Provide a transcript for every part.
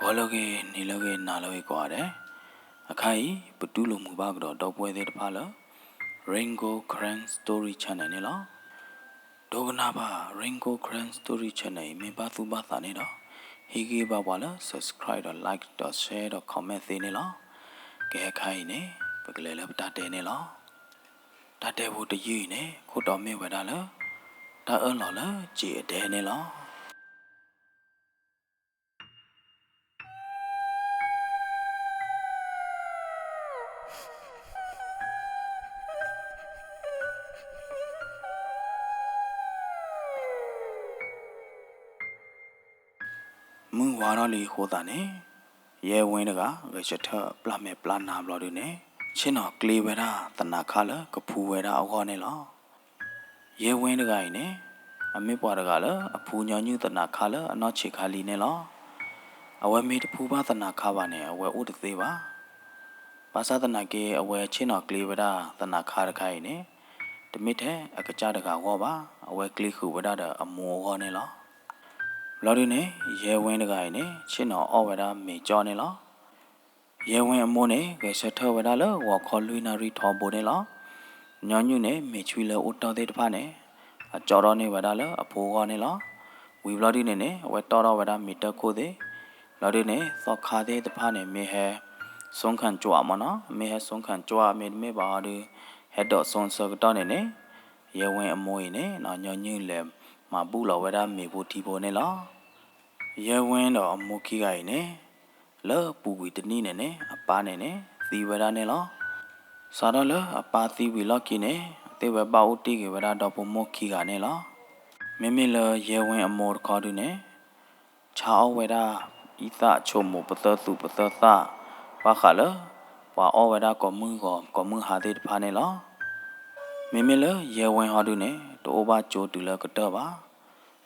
ဟါလၢအဂ့ၤ, နံၤလၢအဂ့ၤ, နၤလၢအဂ့ၤကိးဂၤဒဲး, အခါအံၤ ပတူၢ်လိာ်မုာ်ဘၣ်ကဒီးဒီပုၢ်ဝဲၢ်သ့ၣ်တဖၣ်လၢ Rain Gold Karen Story Channel န့ၣ်လီၤ. ဒိကနၣ်ဘၣ် Rain Gold Karen Story Channel အံၤ မ့ၢ်ဘၣ်သူၣ်ဘၣ်သးန့ၣ်ဒီး ဟ့ၣ်ဂံၢ်ဘါပှၤလၢ subscribe ဒီး like ဒီး share ဒီး comment သ့န့ၣ်လီၤ. ကဟဲခါအံၤန့ၣ် ပကလဲၤလၢပတၢ်တဲန့ၣ်လီၤ. တၢ်တဲဖိတယုၢ်အံၤန့ၣ် ခိၣ်တီမ့ၢ်ဝဲဒၣ်လၢ တၢ်အၢၣ်လီၤလၢစံာ်အဒဲန့ၣ်လီၤ. မုၢ်ဝါထီၣ်လံအဃိသတးန့ၣ် ယဲဝ့တဂၤ ဂဲၤဆၢထၢၣ်ပျၢ်မဲာ်ပျၢ်နါဘျီဒုန့ၣ် ဆ့ၣ်နီၤကျ့ဝဲဒၣ်သနးခါလၢကဖူဝဲဒၣ်အဂီၢ်န့ၣ်လီၤ. ယဲဝ့တဂၤအံၤန့ၣ် အမ့ၢ်ပှၤတဂၤလၢအဖူညီနုၢ်သနးခါလၢအနီၢ်ဆံးခါလံန့ၣ်လီၤ. အဝဲမ့ၢ်တဖူဘၣ်သနးခါဘၣ်န့ၣ် အဝဲအိၣ်တသ့ဘၣ်. ဘၣ်ဆၣ်သနာ်က့ အဝဲဆ့ၣ်နီၤကျ့ဝဲဒၣ်သနးခါတခါအံၤန့ၣ် တမ့ၢ်ထဲအကစၢ်တဂၤအဂီၢ်ဘၣ်, အဝဲကျ့ဃုာ်ဝဲဒၣ်ဒီးအမိၢ်အဂီၢ်န့ၣ်လီၤ. ဘျီဒုန့ၣ် ယဲဝ့တဂၤအံၤန့ၣ် ဆ့ၣ်နီၤအီၣ်ဝဲဒၣ်မ့ၤကၠီန့ၣ်လီၤ. ယဲဝ့အမိၢ်န့ၣ် ဂဲၤဆၢထၢၣ်ဝဲဒၣ်လၢဂီၤခီလွံၢ်နၣ်ရံၣ်ထီဘိန့ၣ်လီၤ. ညီနုၢ်န့ၣ် မ့ၤဆွံလၢအိၣ်တ့ၢ်သ့ၣ်တဖၣ်န့ၣ် အကၠီထီၣ်န့ၢ်ဝဲဒၣ်လၢအဖိအဂီၢ်န့ၣ်လီၤ. ဝံၤဘျီဒုန့ၣ်န့ၣ် အဝဲတီၣ်ထီၣ်ဝဲဒၣ်မ့ၤတၢၢ်ခိၣ်သ့ၣ်, ဘျီဒုန့ၣ် သီခါသ့ၣ်တဖၣ်န့ၣ် မ့ၢ်ဟဲ စိခၣ်ကွၢ်မ့ၢ်နီၤ, မ့ၢ်ဟဲစိခၣ်ကွၢ် မ့တမ့ၢ်ဘၣ်ဟီဒု ဟဲဒိးစိဆၢကတီၢ်န့ၣ်န့ၣ် ယဲဝ့အမိၢ်အံၤန့ၣ် ညီနုၢ်လဲၤမၤဘူၣ်လီၤဝဲဒၣ်မ့ၤဖိထံဖိန့ၣ်လီၤ. ယဲဝ့ဒီးအမိၢ်ခံဂၤအံၤန့ၣ် လၢပူၤကွံာ်တနံၣ်န့ၣ်န့ၣ် အပၢ်န့ၣ်န့ၣ် သံဝဲဒၣ်န့ၣ်လီၤ. စးထီၣ်လၢအပၢ်သံဝံၤလီၢ်ခံန့ၣ် အသ့ၣ်ဝဲဘၣ်အိၣ်တ့ၢ်က့ၤဝဲဒၣ်ဒီဖိမိၢ်ခံဂၤန့ၣ်လီၤ. မ့မ့ၢ်လၢယဲဝ့အမိၢ်တခီဒုန့ၣ် ဆါအီၣ်ဝဲဒၣ် အံသၣ်ဆိမိးပသၢသူးပသၢသၣ် ဘၣ်ဃးလၢ ပှၤအီၣ်ဝဲဒၣ်ကိးမုၢ်ဂီၤကိးမုၢ်ဟါသ့ၣ်တဖၣ်န့ၣ်လီၤ. မ့မ့ၢ်လၢယဲဝ့ဟီဒုန့ၣ် တအိၣ်ဘၣ်ကၠိတုၤလၢကတၢၢ်ဘၣ်.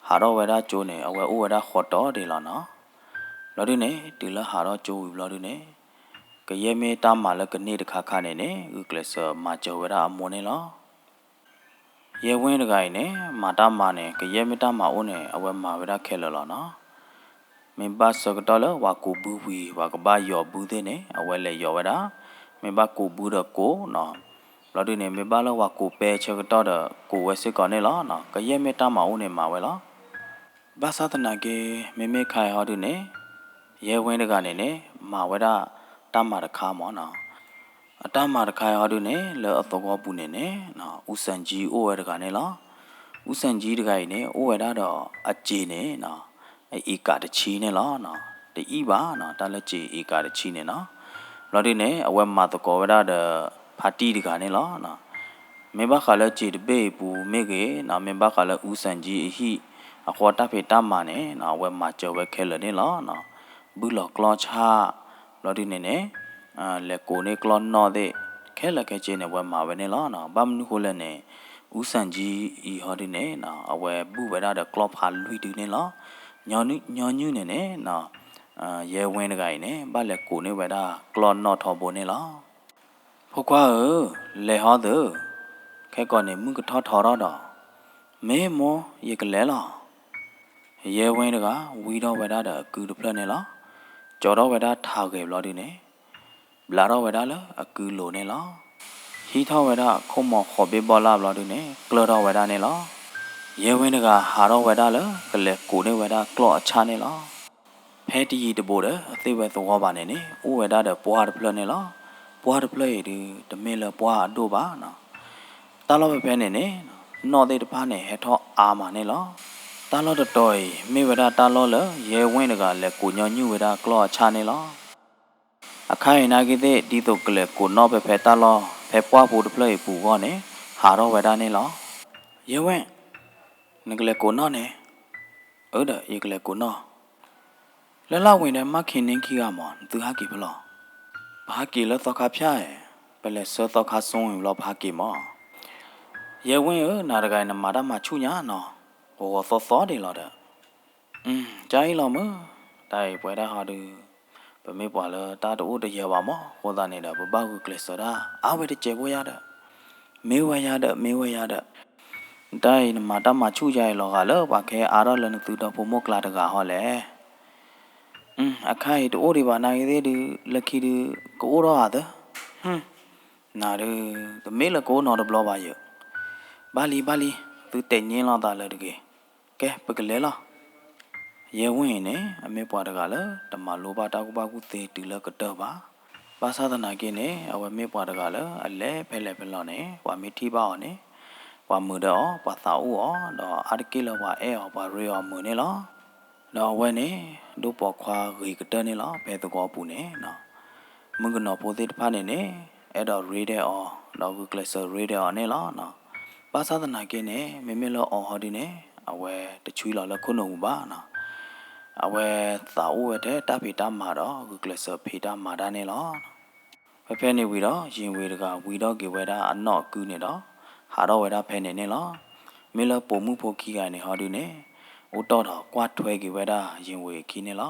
ဟးထီၣ်ဝဲဒၣ်ကၠိန့ၣ် အဝဲအိၣ်ဝဲဒၣ်ဃီတီၤဒံးလီၤနီၤ. ဘျီဒုန့ၣ် တုၤလၢဟးထီၣ်ကၠိဝံၤဘျီဒုန့ၣ် ကယဲၢ်မ့ၢ်တၢ်မၤလၢကန့ၢ်တခါခါန့ၣ်န့ၣ် ဂုာ်ကျဲးစၢးမၤစၢၤဝဲဒၣ်အမိၢ်န့ၣ်လီၤ. ယဲဝ့တဂၤအံၤန့ၣ် မၤတၢ်မၤန့ၣ် ကယဲၢ်မ့ၢ်တၢ်မၤအိၣ်န့ၣ် အဝဲမၤဝဲဒၣ်ခဲလၢာ်လီၤနီၤ. မ့ၢ်ဘၣ်ဆၢကတီၢ်လၢပှၤကူးဘုဝံၤ ပှၤကဘၣ်ယီၤဘုသ့ၣ်န့ၣ် အဝဲလဲၤယီၤဝဲဒၣ်, မ့ၢ်ဘၣ်ကူးဘုဒီးကူးနီၤ. ဘျီဒုန့ၣ် မ့ၢ်ဘၣ်လၢပှၤကူးပဲဆၢကတီၢ်ဒီးကူးဝဲစ့ၢ်ကီးန့ၣ်လီၤနီၤ. ကယဲၢ်မ့ၢ်တၢ်မၤအိၣ်န့ၣ်မၤဝဲလီၤ. ဘၣ်ဆၣ်သနာ်က့ မ့မ့ၢ်ခါအံၤဟီဒုန့ၣ် ယဲဝ့တဂၤန့ၣ်န့ၣ် မၤဝဲဒၣ်တၢ်မၤတခါမ့ၢ်နီၤ. အတၢ်မၤတခါအံၤဟီဒုန့ၣ် လၢအသဝီပူၤန့ၣ်န့ၣ် ဦးစံကြီးအိၣ်ဝဲတဂၤန့ၣ်လီၤ. ဦးစံကြီးတဂၤအံၤန့ၣ် အိၣ်ဝဲဒၣ်ဒီးအစ့ၤန့ၣ် အ့ကၤတဆံန့ၣ်လီၤ. တအံၣ်ဘၣ်နီၤ တၢ်လၢစ့ၤအ့ကၤတဆံန့ၣ်နီၤ. ဘျီဒုန့ၣ် အဝဲမၤသကိးဝဲဒၣ်ဒီးဖါတံၢ်တဂၤန့ၣ်လီၤ. မ့ၢ်ဘၣ်ဃးလၢစ့ၤတဘ့ၣ်အံၤပူၤမ့ၢ်ဂ့ၤနီၤ မ့ၢ်ဘၣ်ဃးလၢ ဦးစံကြီး အဟံၣ်အဃိ တၢ်ဖံးတၢ်မၤန့ၣ် အဝဲမၤစၢၤဝဲခဲလၢာ်န့ၣ်လီၤ. ဘုၣ်လီၤကျီၢ်ဆၣ် ဘျီဒုန့ၣ်န့ၣ် လဲၤကိးန့ၢ်ကျီၢ်နီၣ်သ့ၣ် ခဲလၢာ်ခဲဆ့န့ၣ် အဝဲမၤဝဲန့ၣ်လီၤ. ဘၣ်မနုၤဃိလဲၣ်န့ၣ် ဦးစံကြီး အံၤဟီဒုန့ၣ် အဝဲဘူၣ်ဝဲဒၣ်ဒီးကျီၢ်ဖးလွံၢ်ဒုန့ၣ်လီၤ. ညီနုၢ်န့ၣ်န့ၣ် ယဲဝ့တဂၤအံၤန့ၣ် ဘၣ်လဲၤကိးန့ၢ်ဝဲဒၣ်ကျီၢ်နီၣ်ထီဘိန့ၣ်လီၤ. ဖိခွါဧၢ, လဲၤဟီသု, ခဲကိာ်န့ၣ်မုၢ်ကထီၣ်ထီထီၣ်ဒီး, မ့ၢ်မိၢ် ယကလဲၤလီၤ. ယဲဝ့တဂၤ ဝံထီၣ်ဝဲဒၣ်ဒီးအကုတဖျၢၣ်န့ၣ်လီၤ. ကၠီထီၣ်ဝဲဒၣ်ထးဂဲၤဘျီဒုန့ၣ် ဘျးထီၣ်ဝဲဒၣ်လၢအကုလိၤန့ၣ်လီၤ. ဟံးထီၣ်ဝဲဒၣ်ခိၣ်မီၤဃိးဘ့ၣ်ဘီလၢ်ဘျီဒုန့ၣ် ကျၢၢ်ထီၣ်ဝဲဒၣ်န့ၣ်လီၤ. ယဲဝ့တဂၤဟးထီၣ်ဝဲဒၣ်လၢကလဲၤကိးန့ၢ်ဝဲဒၣ်ကျီၢ်အဆၣ်န့ၣ်လီၤ. ဖဲတယံာ်တဘူးဒီး အသ့ၣ်ဝဲသဝီဘၣ်န့ၣ်န့ၣ် အိၣ်ဝဲဒၣ်ဒီးပှၢ်တဖျၢၣ်န့ၣ်လီၤ. ပှၢ်တဖျၢၣ်အံၤဒု တမ့ၢ်လၢပှၢ်အဒိၣ်ဘၣ်နီၤ. တၢ်လီၢ်ဖဲဖဲန့ၣ်န့ၣ် နီၣ်သ့ၣ်တဖၣ်န့ၣ် ဟဲထီၣ်အါမးန့ၣ်လီၤ. တၢ်လီၢ်တတီၤအံၤ မ့ၢ်ဝဲဒၣ်တၢ်လီၢ်လၢ ယဲဝ့တဂၤလဲၤကိးညီနုၢ်ဝဲဒၣ်ကျီၢ်အဆၣ်န့ၣ်လီၤ. အခါအံၤနာ်က့သ့ၣ် ဒ်သိးကလဲၤကိးနီၣ်ဖဲဖဲတၢ်လီၢ် ဖဲပှၢ်ဖိတဖျၢၣ်အံၤပူၤအဂီၢ်န့ၣ် ဟးထီၣ်ဝဲဒၣ်န့ၣ်လီၤ. ယဲဝ့, နကလဲၤကိးနီၣ်န့ၣ်, အၢဒီး ယကလဲၤကိးနီၣ်. လၢလၢဝံၤဒီး မၢ်ခံန့ၣ်ခံဂၤမး နသုဟးက့ၤဖဲလဲၣ်. ပဟးက့ၤလၢသီခါဖၠၣ်ဧါ, ပလဲၤဆှၢသီခါစိဝံၤဘျီပဟးက့ၤမး. ယဲဝ့ဧၢ, နၤတဂၤအံၤနမၤတၢ်မၤဆူၣ်ညါနီၤ, ပဂီၤသီသီဒံးလီၤဒီး ကၢ်အံၤလီၤမုၢ်, တၢ်အံၤပဝဲဒၣ်ဟီဒု, ပမ့ၢ်ပှၤလၢတၢ်တအိၣ်တယၢၤဘၣ်မး အဃိသတးန့ၣ်ဒီး ပဘၣ်ဂုာ်ကျဲးစၢးဒၣ် အါဝဲတစဲးဖိယါဒီး, မ့ၢ်ဝဲယါဒီး မ့ၢ်ဝဲယါဒီး, တၢ်အံၤနမၤတၢ်မၤဆူၣ်ယါအံၤလီၤဂာ်လၢပှၤကဟဲအါထီၣ်လၢနသုဒီဖိမိၢ်ကျါတဂၤဟီလဲၣ်. အခါအံၤတအိၣ်ဒံးဘၣ် နာ်က့ၤသ့ၣ်ဒုး လၢခံဒုး ကအိၣ်ထီၣ်ဧါသၢ, နၤဒုး တမ့ၢ်လၢကအိၣ်နီတဘျီဘၣ်ယၢ်, ဘၣ်လံ ဘၣ်လံ, သုတဲာ်ညါလိာ်သးလၢတဂ့ၤ, ကဲ ပကလဲၤလီၤ. ယဲၢ်ဝ့ၢ်အံၤန့ၣ် အမ့ၢ်ပှၤတဂၤလၢ တမၤလိဘၣ်တၢ်ကူၣ်ဘၣ်ကူၣ်သ့တုၤလၢကတၢၢ်ဘၣ်. ဘၣ်ဆၣ်သနာ်က့န့ၣ် အဝဲမ့ၢ်ပှၤတဂၤလၢ အလဲၤဖဲလဲၣ်ဖဲလဲၣ်န့ၣ် ပှၤမ့ၢ်ထံၣ်ဘၣ်အီၤန့ၣ် ပှၤမုာ်ဒီးအီၤ ပှၤသးအိၣ်အီၤ ဒီးအါတက့ၢ်လၢပှၤအဲၣ်အီၤ ပှၤရ့အီၤမုာ်န့ၣ်လီၤ. ဒီးအဝဲန့ၣ် ဒိၣ်ပိာ်ခွါဂ့ၤကတၢၢ်န့ၣ်လီၤ. ဖဲသဝီပူၤန့ၣ် မုၣ်ကနီၤဖိသ့ၣ်တဖၣ်န့ၣ်န့ၣ် အဲၣ်ဒိးရ့ဒီးအီၤ ဒီးဂုာ်ကျဲးစၢးရ့ဒီးအီၤန့ၣ်လီၤ. ဘၣ်ဆၣ်သနာ်က့န့ၣ် မ့မ့ၢ်လၢအီၤဟီဒုန့ၣ် အဝဲတဆှံလီၤလၢခိၣ်နူာ်ပူၤဘၣ်. အဝဲသးအိၣ်ဝဲထဲတၢ်ဖံးတၢ်မၤဒီး ဂုာ်ကျဲးစၢးဖံးတၢ်မၤတၢ်န့ၣ်လီၤ. ဖဲဖဲန့ၣ်ဝံၤဒီး ယ့ၣ်ဝ့ၤတဂၤဝံထီၣ်က့ၤဝဲဒၣ်အနီၣ်အကုန့ၣ်ဒီး ဟးထီၣ်ဝဲဒၣ်ဖဲန့ၣ်န့ၣ်လီၤ. မ့ၢ်လၢပိာ်မုၣ်ဖိခံဂၤန့ၣ်ဟီဒုန့ၣ် အိၣ်တီၢ်ဒီးကွၢ်ထွဲက့ၤဝဲဒၣ်ယ့ၣ်ဝ့ၤအခံန့ၣ်လီၤ.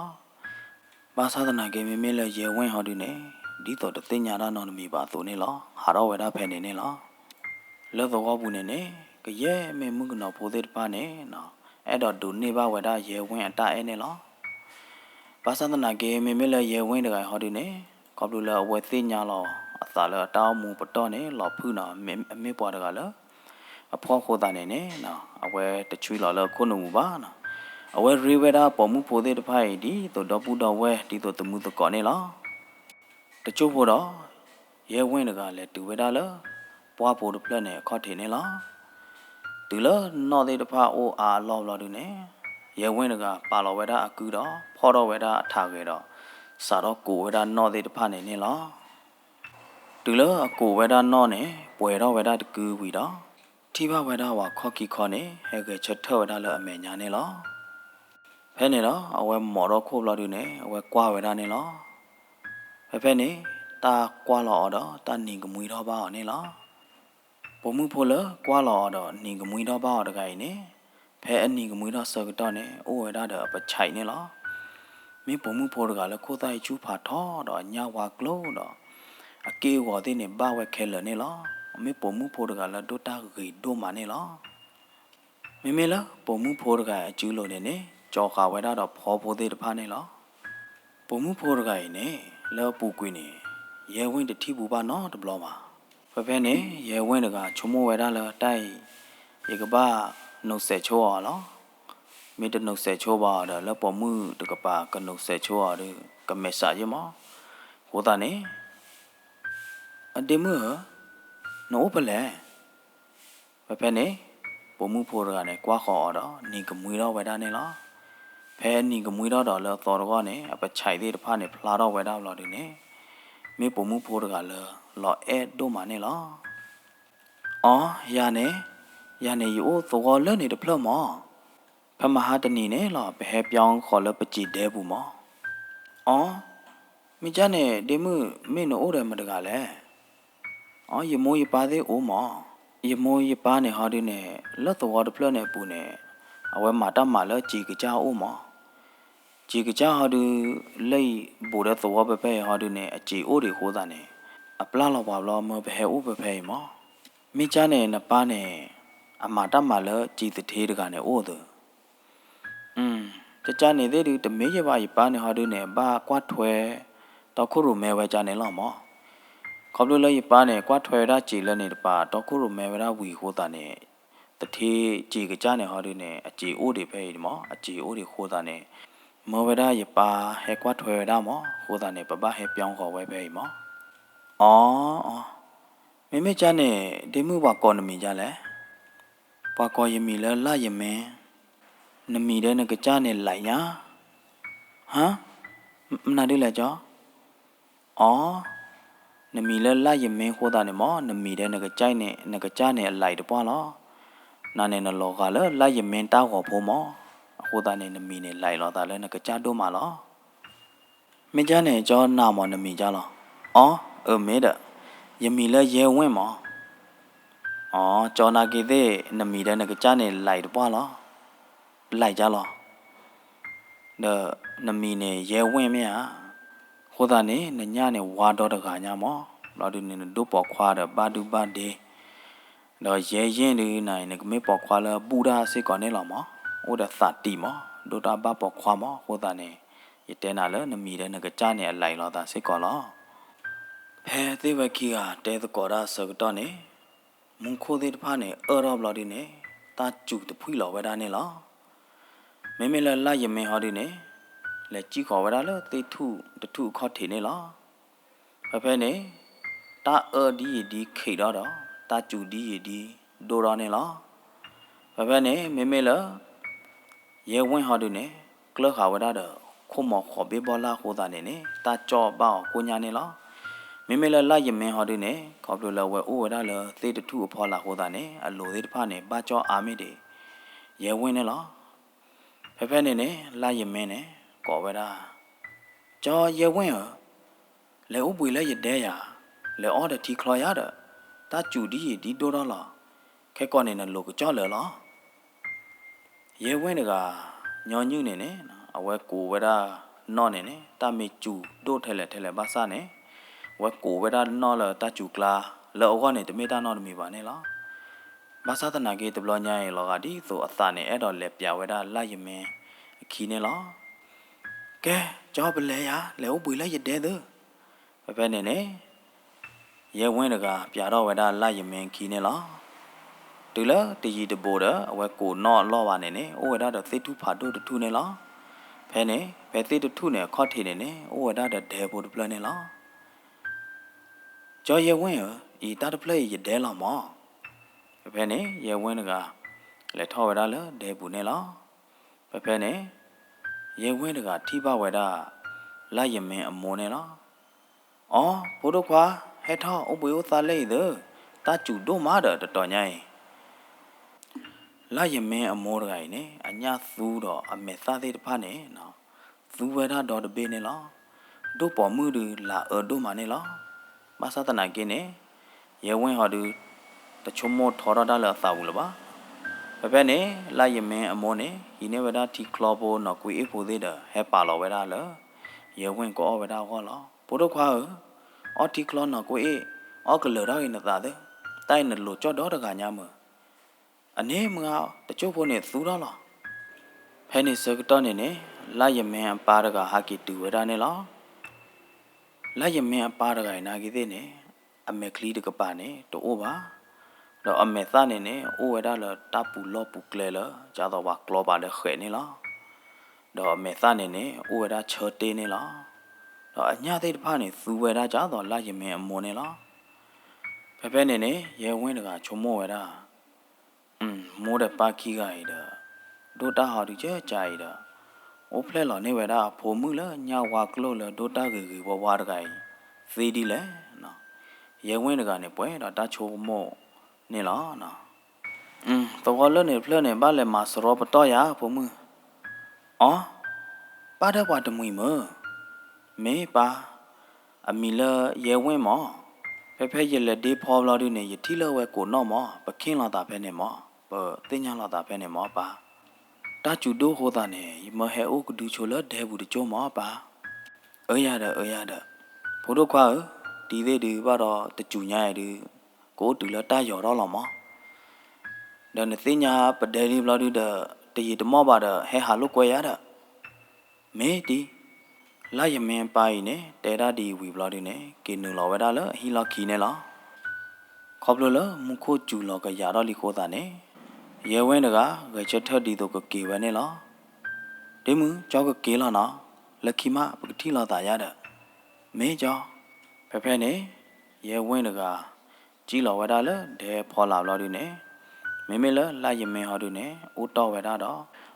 ဘၣ်ဆၣ်သနာ်က့ မ့မ့ၢ်လၢယဲၢ်ဝ့ၢ်ဟီဒုန့ၣ် ဒ်သိးတသ့ၣ်ညါတၢ်နီတမံၤဘၣ်အသိးန့ၣ်လီၤ. ဟးထီၣ်ဝဲဒၣ်ဖဲန့ၣ်န့ၣ်လီၤ. လၢသဝီပူၤန့ၣ်န့ၣ် ကယဲၢ်မ့ၢ်မုၣ်ကနီၤဖိသ့ၣ်တဖၣ်န့ၣ် အဲၣ်ဒိးဒိးန့ၢ်ဘၣ်ဝဲဒၣ်ယဲၢ်ဝ့ၢ်အတၢ်အဲၣ်န့ၣ်လီၤ. ဘၣ်ဆၣ်သနာ်က့ မ့မ့ၢ်လၢယဲၢ်ဝ့ၢ်တဂၤအံၤဟီဒုန့ၣ် ခီဖျိလၢအဝဲသ့ၣ်ညါလီၤအသးလၢအတၢ်အိၣ်မူပတီၢ်န့ၣ် လီၤဖုၣ်န့ၣ် အမ့ၢ်ပှၤတဂၤလၢ အဖှီၣ်အဃိသတးန့ၣ်န့ၣ် အဝဲတဆှံလီၤလၢအခိၣ်နူာ်ပူၤဘၣ်. အဝဲရ့ဝဲဒၣ်ပိာ်မုၣ်ဖိသ့ၣ်တဖၣ်အံၤ ဒ်သိးဒီပုၢ်ဒီဝဲၢ် ဒ်သိးသမုသကိးန့ၣ်လီၤ. တစိၢ်ဖိဒီး ယဲၢ်ဝ့ၢ်တဂၤလဲၤတုၤဝဲဒၣ်လၢ ပှၢ်ဖိတဖျၢၣ်န့ၣ်အခီၣ်ထံးန့ၣ်လီၤ. တုၤလၢနီၣ်သ့ၣ်တဖၣ်အိၣ်အါအလီၢ်ဘျီဒုန့ၣ် ယဲၢ်ဝ့ၢ်တဂၤပာ်လီၤဝဲဒၣ်အကုဒီး ဖီၣ်ထီၣ်ဝဲဒၣ်အထးဂဲၤဒီး စးထီၣ်ကိးဝဲဒၣ်နီၣ်သ့ၣ်တဖၣ်န့ၣ်န့ၣ်လီၤ. တုၤလၢအကိးဝဲဒၣ်နီၣ်န့ၣ် ပှဲၤထီၣ်ဝဲဒၣ်တကုဝံၤဒီး ထံၣ်ဘၣ်ဝဲဒၣ်ပှၤခီၣ်ခံခီန့ၣ် ဟဲဂဲၤဆၢထၢၣ်ဝဲဒၣ်လၢအမဲာ်ညါန့ၣ်လီၤ. ဖဲန့ၣ်ဒီး အဝဲမိာ်ထီၣ်ခိၣ်ဘျီဒုန့ၣ် အဝဲကွၢ်ဝဲဒၣ်န့ၣ်လီၤ. ဖဲဖဲန့ၣ် တၢ်ကွၢ်လီၤအီၤဒီး တၢ်နံၤကမှံထီၣ်ဘၣ်အီၤန့ၣ်လီၤ. ပိာ်မုၣ်ဖိလၢကွၢ်လီၤအီၤဒီးနံၤကမှံထီၣ်ဘၣ်အီၤတဂၤအံၤန့ၣ် ဖဲအနံၤကမှံထီၣ်ဆၢကတီၢ်န့ၣ် အိၣ်ဝဲဒၣ်ဒီးအပဆံးန့ၣ်လီၤ. မ့ၢ်ပိာ်မုၣ်ဖိတဂၤလၢခိၣ်သၣ်အံၤဆူၣ်ဖးထီဒီးအညၣ်ဝါကျိဒီး အက့ၢ်အဂီၤသ့ၣ်န့ၣ်ဘၣ်ဝဲခဲလၢာ်န့ၣ်လီၤ. မ့ၢ်ပိာ်မုၣ်ဖိတဂၤလၢဒိၣ်တၢ်ဂ့ၤဒိၣ်မးန့ၣ်လီၤ. မ့မ့ၢ်လၢပိာ်မုၣ်ဖိတဂၤအံၤအစုလိၤန့ၣ်န့ၣ် ကၠီၤဃာ်ဝဲဒၣ်ဒီးဖီဖိသ့ၣ်တဖၣ်န့ၣ်လီၤ. ပိာ်မုၣ်ဖိတဂၤအံၤန့ၣ် လၢအပူၤကွံာ်န့ၣ် ယဲၢ်ဝ့ၢ်တထံၣ်ဘူးဘၣ်နီတဘျီဘၣ်. ဖဲဖဲန့ၣ် ယဲၢ်ဝ့ၢ်တဂၤဆိကမိၣ်ဝဲဒၣ်လၢတၢ်အံၤ ယကဘၣ်နိးစဲးဆိအီၤလီၤ. မ့ၢ်တနိးစဲးဆိဘၣ်အီၤဒီး လၢပိာ်မုၣ်တကပၤကနိးစဲးဆိအီၤဒီး ကမဲာ်ဆှးယဲၢ်မး. အဃိသတးန့ၣ် အဒ့မုၣ်ဧၢ, နအိၣ်ဖဲလဲၣ်. ဖဲဖဲန့ၣ် ပိာ်မုၣ်ဖိတဂၤန့ၣ် ကွၢ်ဃီၤအီၤဒီး နံၤကမှံထီၣ်ဝဲဒၣ်န့ၣ်လီၤ. ဖဲအနံၤကမှံထီၣ်ဒီးလၢအသီတဂီၢ်န့ၣ် အပဆံးသ့ၣ်တဖၣ်န့ၣ် ဖျါထီၣ်ဝဲဒၣ်ဘျီဒုန့ၣ် မ့ၢ်ပိာ်မုၣ်ဖိတဂၤလၢ လီၤအဲၣ်ဒိၣ်မးန့ၣ်လီၤ. အိ ယၤန့ၣ်, ယၤန့ၣ် ယအိၣ်သဝီလၢန့ၣ်တဖျၢၣ်မး. ဖဲမဟါတနံၤန့ၣ်လီၤ ပဟဲပၠီဃီၤလၢပစံးဒဲပူၤမး. အိ, မ့ၢ်ကၢ်န့ၣ် ဒ့မုၣ် မ့ၢ်နအိၣ်ဒီးမတဂၤလဲၣ်. အိ, ယမိၢ်ယပၢ်သ့ၣ်အိၣ်မး. ယမိၢ်ယပၢ်န့ၣ်ဟီဒုန့ၣ် လၢသဝီတဖျၢၣ်န့ၣ်အပူၤန့ၣ် အဝဲမၤတၢ်မၤလၢစံာ်ကစၢ်အိၣ်မး. စံာ်ကစၢ်ဟီဒု လၢအံၤဘူးဒီးသဝီဖဲဖဲအံၤဟီဒုန့ၣ် အစံာ်အိၣ်ဒံးအဃိသတးန့ၣ် အပျၢ်လီၤပှၤဘျီ မၢပဟဲအိၣ်ဖဲဖဲအံၤမး. မ့ၢ်ကၢ်န့ၣ် နပၢ်န့ၣ် အမၤတၢ်မၤလၢစံာ်သထ့တဂၤန့ၣ်အိၣ်သၢ ကၢ်ကၢ်န့ၣ်သ့ၣ်ဒု တမ့ၢ်ယဘၣ် ယပၢ်န့ၣ်ဟီဒုန့ၣ် ဘၣ်ကွၢ်ထွဲ တီခိၣ်ရိၣ်မဲဝဲကၢ်န့ၣ်လီၤမး. ခီဖျိလၢယပၢ်န့ၣ် ကွၢ်ထွဲဝဲဒၣ်စံာ်လၢန့ၣ်တပၤ တီခိၣ်ရိၣ်မဲဝဲဒၣ်ဝံၤအဃိသတးန့ၣ် သထ့စံာ်ကစၢ်န့ၣ်ဟီဒုန့ၣ် အစံာ်အိၣ်ဒံးဖဲအံၤမး အစံာ်အိၣ်ဒံးအဃိသတးန့ၣ် မၢဝဲဒၣ်ယပၢ်ဟဲကွၢ်ထွဲဝဲဒၣ်မး အဃိသတးန့ၣ် ပဘၣ်ဟဲပၠီဃီၤဝဲဖဲအံၤမး. အိ အိ, မ့မ့ၢ်ကၢ်န့ၣ် ဒ့မုၣ်ပှၤကိးနမံၤဒ်လဲၣ်. ပှၤကိးယမံၤလၢလၢ်ယမ့ၢ်, နမံၤဒီးနကစၢ်န့ၣ်လံာ်ညါ. ဟါ, မနုၤဒ်လဲၣ်ကၠီ. အိ, နမံၤလၢလၢ်ယမ့ၢ်အဃိသတးန့ၣ်မး နမံၤဒီးနကစၢ်န့ၣ် နကစၢ်န့ၣ်အလံာ်တပှၢ်လီၤ. နၤန့ၣ်နလီၤဂာ်လၢလၢ်ယမ့ၢ်တၢ်ဂီၤဖိမး အဃိသတးန့ၣ် နမံၤန့ၣ်လံာ်လီၤသးလၢနကစၢ်ဒိၣ်မးလီၤ. မ့ၢ်ကၢ်န့ၣ် ကၠီနၤမး နမံၤကၢ်လီၤ. အိ, အၢ မ့ၢ်ဒီး ယမံၤလၢယဲၢ်ဝ့ၢ်မး. အိ, ကၠီနာ်က့ၤသ့ၣ် နမံၤဒီးနကစၢ်န့ၣ်လံာ်တပှၢ်လီၤ. လံာ်ကၢ်လီၤ. ဒီးနမံၤန့ၣ်ယဲၢ်ဝ့ၢ်မ့ၢ်ဧါ. အဃိသတးန့ၣ် နညၣ်န့ၣ်ဝါဒီတဂၤညါမး. ဘျီဒုန့ၣ် နဒိၣ်ပိာ်ခွါဒီးဘၣ်ဒုဘၣ်ဒ့ ဒီးယဲၢ်ယ့ၢ်ဒုနၤအံၤ နကမ့ၢ်ပိာ်ခွါလၢဘူၣ်တၢ်စ့ၢ်ကီးန့ၣ်လီၤမး. အိၣ်ဒီးသးတံာ်မး ဒိၣ်တၢ်ဘၣ်ပိာ်ခွါမး အဃိသတးန့ၣ် ယတဲနၤလၢနမံၤဒီးနကစၢ်န့ၣ်အလံာ်လိာ်သးစ့ၢ်ကီးလီၤ. ဖဲသ့ၣ်ဝဲခံဂၤတဲသကိးတၢ်အဆၢကတီၢ်န့ၣ်, မူခိၣ်သ့ၣ်တဖၣ်န့ၣ် အၢၣ်ထီၣ်ဘျီဒုန့ၣ်, တၢ်စူၤတဖှံၣ်လီၤဝဲဒၣ်န့ၣ်လီၤ. မ့မ့ၢ်လၢလၢ်ယမ့ဟီဒုန့ၣ်, လဲၤစံၣ်ဃီၤဝဲဒၣ်လၢသ့ၣ်ထူၣ်တထူၣ်အခီၣ်ထံးန့ၣ်လီၤ. ဖဲဖဲန့ၣ်, တၢ်အၢဒ်ယံာ်ဒ်ခံးဒီးဒီး, တၢ်စူၤဒ်ယံာ်ဒ်ဒိၣ်ဒီးန့ၣ်လီၤ. ဖဲဖဲန့ၣ် မ့မ့ၢ်လၢ ယဲၢ်ဝ့ၢ်ဟီဒုန့ၣ်, ကျၢၢ်ဃာ်ဝဲဒၣ်ဒီး ခိၣ်မီၤဃိးဘ့ၣ်ဘီလၢ်အဃိသတးန့ၣ်န့ၣ်, တၢ်ကၠီၣ်ဘၣ်အီၤကိၣ်ညါန့ၣ်လီၤ. မ့မ့ၢ်လၢလၢ်ယမ့ဟီဒုန့ၣ်, ခီဖျိလၢအဝဲအိၣ်ဝဲဒၣ်လၢသ့ၣ်တထူၣ်အဖီလာ်အဃိသတးန့ၣ်, အလိၤသ့ၣ်တဖၣ်န့ၣ် ဘၣ်ကၠီၣ်အါမ့ၢ်ဒ် ယဲၢ်ဝ့ၢ်န့ၣ်လီၤ. ဖဲဖဲန့ၣ်န့ၣ် လၢ်ယမ့န့ၣ် ကိးဝဲဒၣ်, ကၠီယဲၢ်ဝ့ၢ်ဧၢ, လဲၤအိၣ်ဘှံးလၢယဒဲယၤ, လဲၤအီၣ်ဒီးထံချီယၤဒီး, တၢ်စူၤဒ်ယံာ်ဒ်ဒိၣ်ထီၣ်လီၤ. ခဲကိာ်န့ၣ်နလိၤကၠီၣ်လၢာ်လီၤ. ယဲၢ်ဝ့ၢ်တဂၤ ညီနုၢ်န့ၣ်န့ၣ်, အဝဲကိးဝဲဒၣ်နီၣ်န့ၣ်န့ၣ်, တၢ်မ့ၢ်စူၤဒိၣ်ထဲလဲၣ်ထဲလဲၣ်ဘၣ်ဆၣ်န့ၣ်, အဝဲကိးဝဲဒၣ်နီၣ်လၢတၢ်စူၤကျါ, လၢအဂီၢ်န့ၣ် တမ့ၢ်တၢ်နီတမံၤဘၣ်န့ၣ်လီၤ. ဘၣ်ဆၣ်သနာ်က့တဘျီညါအံၤလီၤဂာ်ဒ်သိးအသးန့ၣ် အဲၣ်ဒိးလဲၤပျးဝဲဒၣ်လၢ်ယမ့အခံန့ၣ်လီၤ. ကဲ, ကၠီပလဲၤယၤ, လဲၤအိၣ်ဘှံးလၢယဒဲသု. ဖဲဖဲန့ၣ်န့ၣ် ယဲၢ်ဝ့ၢ်တဂၤ ပျးထီၣ်ဝဲဒၣ်လၢ်ယမ့အခံန့ၣ်လီၤ. တုၤလၢတယံၤတဘူးဒီး အဝဲကိးနီၣ်အလီၢ်ဘၣ်န့ၣ်န့ၣ်, အိၣ်ဝဲဒၣ်ဒီးသ့ၣ်ထူၣ်ဖးဒိၣ်တထူၣ်န့ၣ်လီၤ. ဖဲန့ၣ် ဖဲသ့ၣ်တထူၣ်န့ၣ်အခီၣ်ထံးန့ၣ်န့ၣ်, အိၣ်ဝဲဒၣ်ဒီးဒဲဖိတဖျၢၣ်န့ၣ်လီၤ. ကၠီယဲၢ်ဝ့ၢ်ဧၢ, အံၤတၢ်တဖျၢၣ်အံၤယဒဲလီၤမး. ဖဲဖဲန့ၣ် ယဲၢ်ဝ့ၢ်တဂၤ လဲၤထီၣ်ဝဲဒၣ်လၢဒဲပူၤန့ၣ်လီၤ. ဖဲဖဲန့ၣ် ယဲၢ်ဝ့ၢ်တဂၤထံၣ်ဘၣ်ဝဲဒၣ် လၢ်ယမ့အမိၢ်န့ၣ်လီၤ. အိ, ဖိဒိၣ်ခွါ, ဟဲထီၣ်အိၣ်ဘှံးအိၣ်သါလၢအံၤသု, တၢ်စူၤဒိၣ်မးဒီးတတီၤညါအံၤ. လၢ်ယမ့အမိၢ်တဂၤအံၤန့ၣ် အညၣ်သူဒီးအမဲာ်သၣ်သ့ၣ်တဖၣ်န့ၣ် သူဝဲဒၣ်ဒီတဘ့ၣ်န့ၣ်လီၤ. ဒိၣ်ပိာ်မုၣ်ဒုးလၤအၢဒိၣ်မးန့ၣ်လီၤ. ဘၣ်ဆၣ်သနာ်က့န့ၣ် ယဲၢ်ဝ့ၢ်ဟီဒုး တဆိကမိၣ်ထီထီၣ်တၢ်လၢအသးပူၤလၢၤဘၣ်. ဖဲဖဲန့ၣ် လၢ်ယမ့အမိၢ်န့ၣ် ဟံးန့ၢ်ဝဲဒၣ်ထံချီဖိနီၢ်ကွ့အ့ၣ်ဖိသ့ၣ်ဒီး ဟဲပာ်လီၤဝဲဒၣ်လၢ ယဲၢ်ဝ့ၢ်ကအီၣ်ဝဲဒၣ်အဂီၢ်လီၤ. ဖိဒိၣ်ခွါဧၢ, အီထံချီနီၢ်ကွ့အ့ၣ်, အီၣ်ကလၢၤထီၣ်ဂ့ၤနသးသု, တၢ်အံၤနလိၤကၠီၣ်ဒီတဂၤညါမုၢ်. အန့ၣ်မုၢ်ဧါ, တစိၢ်ဖိန့ၣ်သူထီၣ်လီၤ. ဖဲန့ၣ်ဆၢကတီၢ်န့ၣ်န့ၣ် လၢ်ယမ့အပၢ်တဂၤဟးက့ၤတုၤဝဲဒၣ်န့ၣ်လီၤ. လၢ်ယမ့အပၢ်တဂၤအံၤနာ်က့သ့ၣ်န့ၣ် အမဲာ်ချံတကပၤန့ၣ်တအိၣ်ဘၣ်. ဒီးအမဲာ်သၣ်န့ၣ်န့ၣ် အိၣ်ဝဲဒၣ်လၢတၢ်ပူၤလီၢ်ပူၤကျဲလၢ ကသိးပှၤကျီပာ်ဒီးဃဲးန့ၣ်လီၤ. ဒီးအမဲာ်သၣ်န့ၣ်န့ၣ် အိၣ်ဝဲဒၣ်ဆၢတ့ၢ်န့ၣ်လီၤ. ဒီးအညၣ်သ့ၣ်တဖၣ်န့ၣ် သူဝဲဒၣ်ကသိးလၢ်ယမ့အမိၢ်န့ၣ်လီၤ. ဖဲဖဲန့ၣ်န့ၣ် ယဲၢ်ဝ့ၢ်တဂၤဆိကမိၣ်ဝဲဒၣ် မိၢ်ဒီးပၢ်ခံဂၤအံၤဒီး ဒိၣ်တၢ်ဟီဒုးကကါအံၤဒီး အိၣ်ဖျဲၣ်လီၤန့ၢ်ဝဲဒၣ်အဖိမုၣ်လၢညၣ်ဝါကျိၣ်လၢဒိၣ်တၢ်ဂ့ၤဂ့ၤဝါဝါတဂၤအံၤ သ့ဒ်လဲၣ်. ယဲၢ်ဝ့ၢ်တဂၤန့ၣ်ပှဲၤဒီးတၢ်ဆိကမိၣ်န့ၣ်လီၤ. သဝီလၢန့ၣ်တဖျၢၣ်န့ၣ် ဘၣ်လဲၤမၤစရီပတီၢ်ယၤဖိမုၣ်. အိ, ပၢ်ဒီးပှၤတမှံၤမုၢ်. မ့ၢ်ပၢ်, အမံၤလၢယဲၢ်ဝ့ၢ်မး. ဖဲဖဲယလဲၤဒ့ဖီဘျီဒုန့ၣ် ယထံၣ်လၢအဝဲကိးနီၣ်မး, ပခ့ၣ်လိာ်သးဖဲန့ၣ်မး, ပသ့ၣ်ညါလိာ်သးဖဲန့ၣ်မးပၢ်. တၢ်စူၤဒိၣ်အဃိသတးန့ၣ် ယမၢဟဲအိၣ်ကဒုဆိလၢဒဲပူၤတကၠိၢ်မးပၢ်. အၢယၤဒီးအၢယၤဒီး, ဖိဒိၣ်ခွါဧၢ, တံၤသ့ၣ်ဒုးဘၣ်ဒီးတစူၤညါအံၤဒုး ကအိၣ်တုၤလၢတၢ်ယီၤထီၣ်လီၤမး. ဒီးနသ့ၣ်ညါပဒဲလံဘျီဒုဒီး တယံာ်တမီၢ်ဘၣ်ဒီး ဟဲဟးလိာ်ကွဲယၤဒီး မ့ၢ်တံၤ, လၢ်ယမ့အပၢ်အံၤန့ၣ် တဲဒၣ်ဒ်အံၤဝံၤဘျီဒုန့ၣ် က့ၤနုာ်လီၤဝဲဒၣ်လၢအဟံၣ်လီၢ်ခံန့ၣ်လီၤ. ခီဖျိလၢမူခိၣ်စူၤလီၤကယာ်ထီၣ်လံအဃိသတးန့ၣ် ယဲၢ်ဝ့ၢ်တဂၤ ဂဲၤဆၢထၢၣ်ဒ်သိးကက့ၤဝဲန့ၣ်လီၤ. ဒ့မုၣ်, ကၠီကက့ၤလီၤနီၤ, လၢခံမး ပကထံၣ်လိာ်သးယၤဒီး, မ့ၢ်ကၠီ. ဖဲဖဲန့ၣ် ယဲၢ်ဝ့ၢ်တဂၤ စံၣ်လီၤဝဲဒၣ်လၢဒဲဖီလာ်ဘျီဒုန့ၣ်, မ့မ့ၢ်လၢလၢ်ယမ့ဟီဒုန့ၣ် အိၣ်တီၢ်ဝဲဒၣ်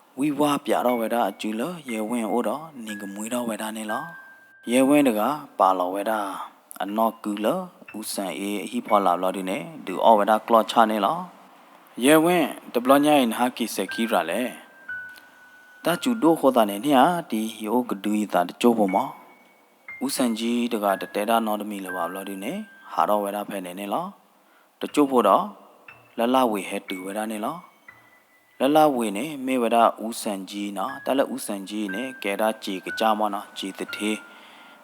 ဒီး ဝံၢ်ဝါပၠးထီၣ်ဝဲဒၣ်အစုလၢယဲၢ်ဝ့ၢ်အအိၣ်ဒီး နံၤကမှံထီၣ်ဝဲဒၣ်န့ၣ်လီၤ. ယဲၢ်ဝ့ၢ်တဂၤ ပာ်လီၤဝဲဒၣ် အနီၢ်ကုလၢ အူစၣ်အ့အဟံၣ်ဖီလာ်ဘျီဒုန့ၣ် ဒုးအီၣ်ဝဲဒၣ်ကျီၢ်ဆၣ်န့ၣ်လီၤ. ယဲၢ်ဝ့ၢ်, တဘျီညါအံၤနဟးက့ၤစဲၤခံရၤလဲၣ်. တၢ်စူၤဒိၣ်အဃိသတးန့ၣ် န့ၣ်ဧါ, တံၤယအိၣ်ကဒုယသးတကၠိၢ်ဖိမး. အူစၣ်ကံတဂၤတတဲဒၣ်နီတမံၤလၢၤဘၣ်ဘျီဒုန့ၣ် ဟးထီၣ်ဝဲဒၣ်ဖဲန့ၣ်န့ၣ်လီၤ. တကၠိၢ်ဖိဒီး လၢ်လၢ်ဝ့ၤဟဲတုၤဝဲဒၣ်န့ၣ်လီၤ. လၢ်လၢ်ဝ့ၤန့ၣ် မ့ၢ်ဝဲဒၣ်အူစၣ်ကံနီၤ, တၢ်လၢအူစၣ်ကံန့ၣ် ကဲဒၣ်စံးကစၢ်မီၢ်နီၤ, စံးသထ့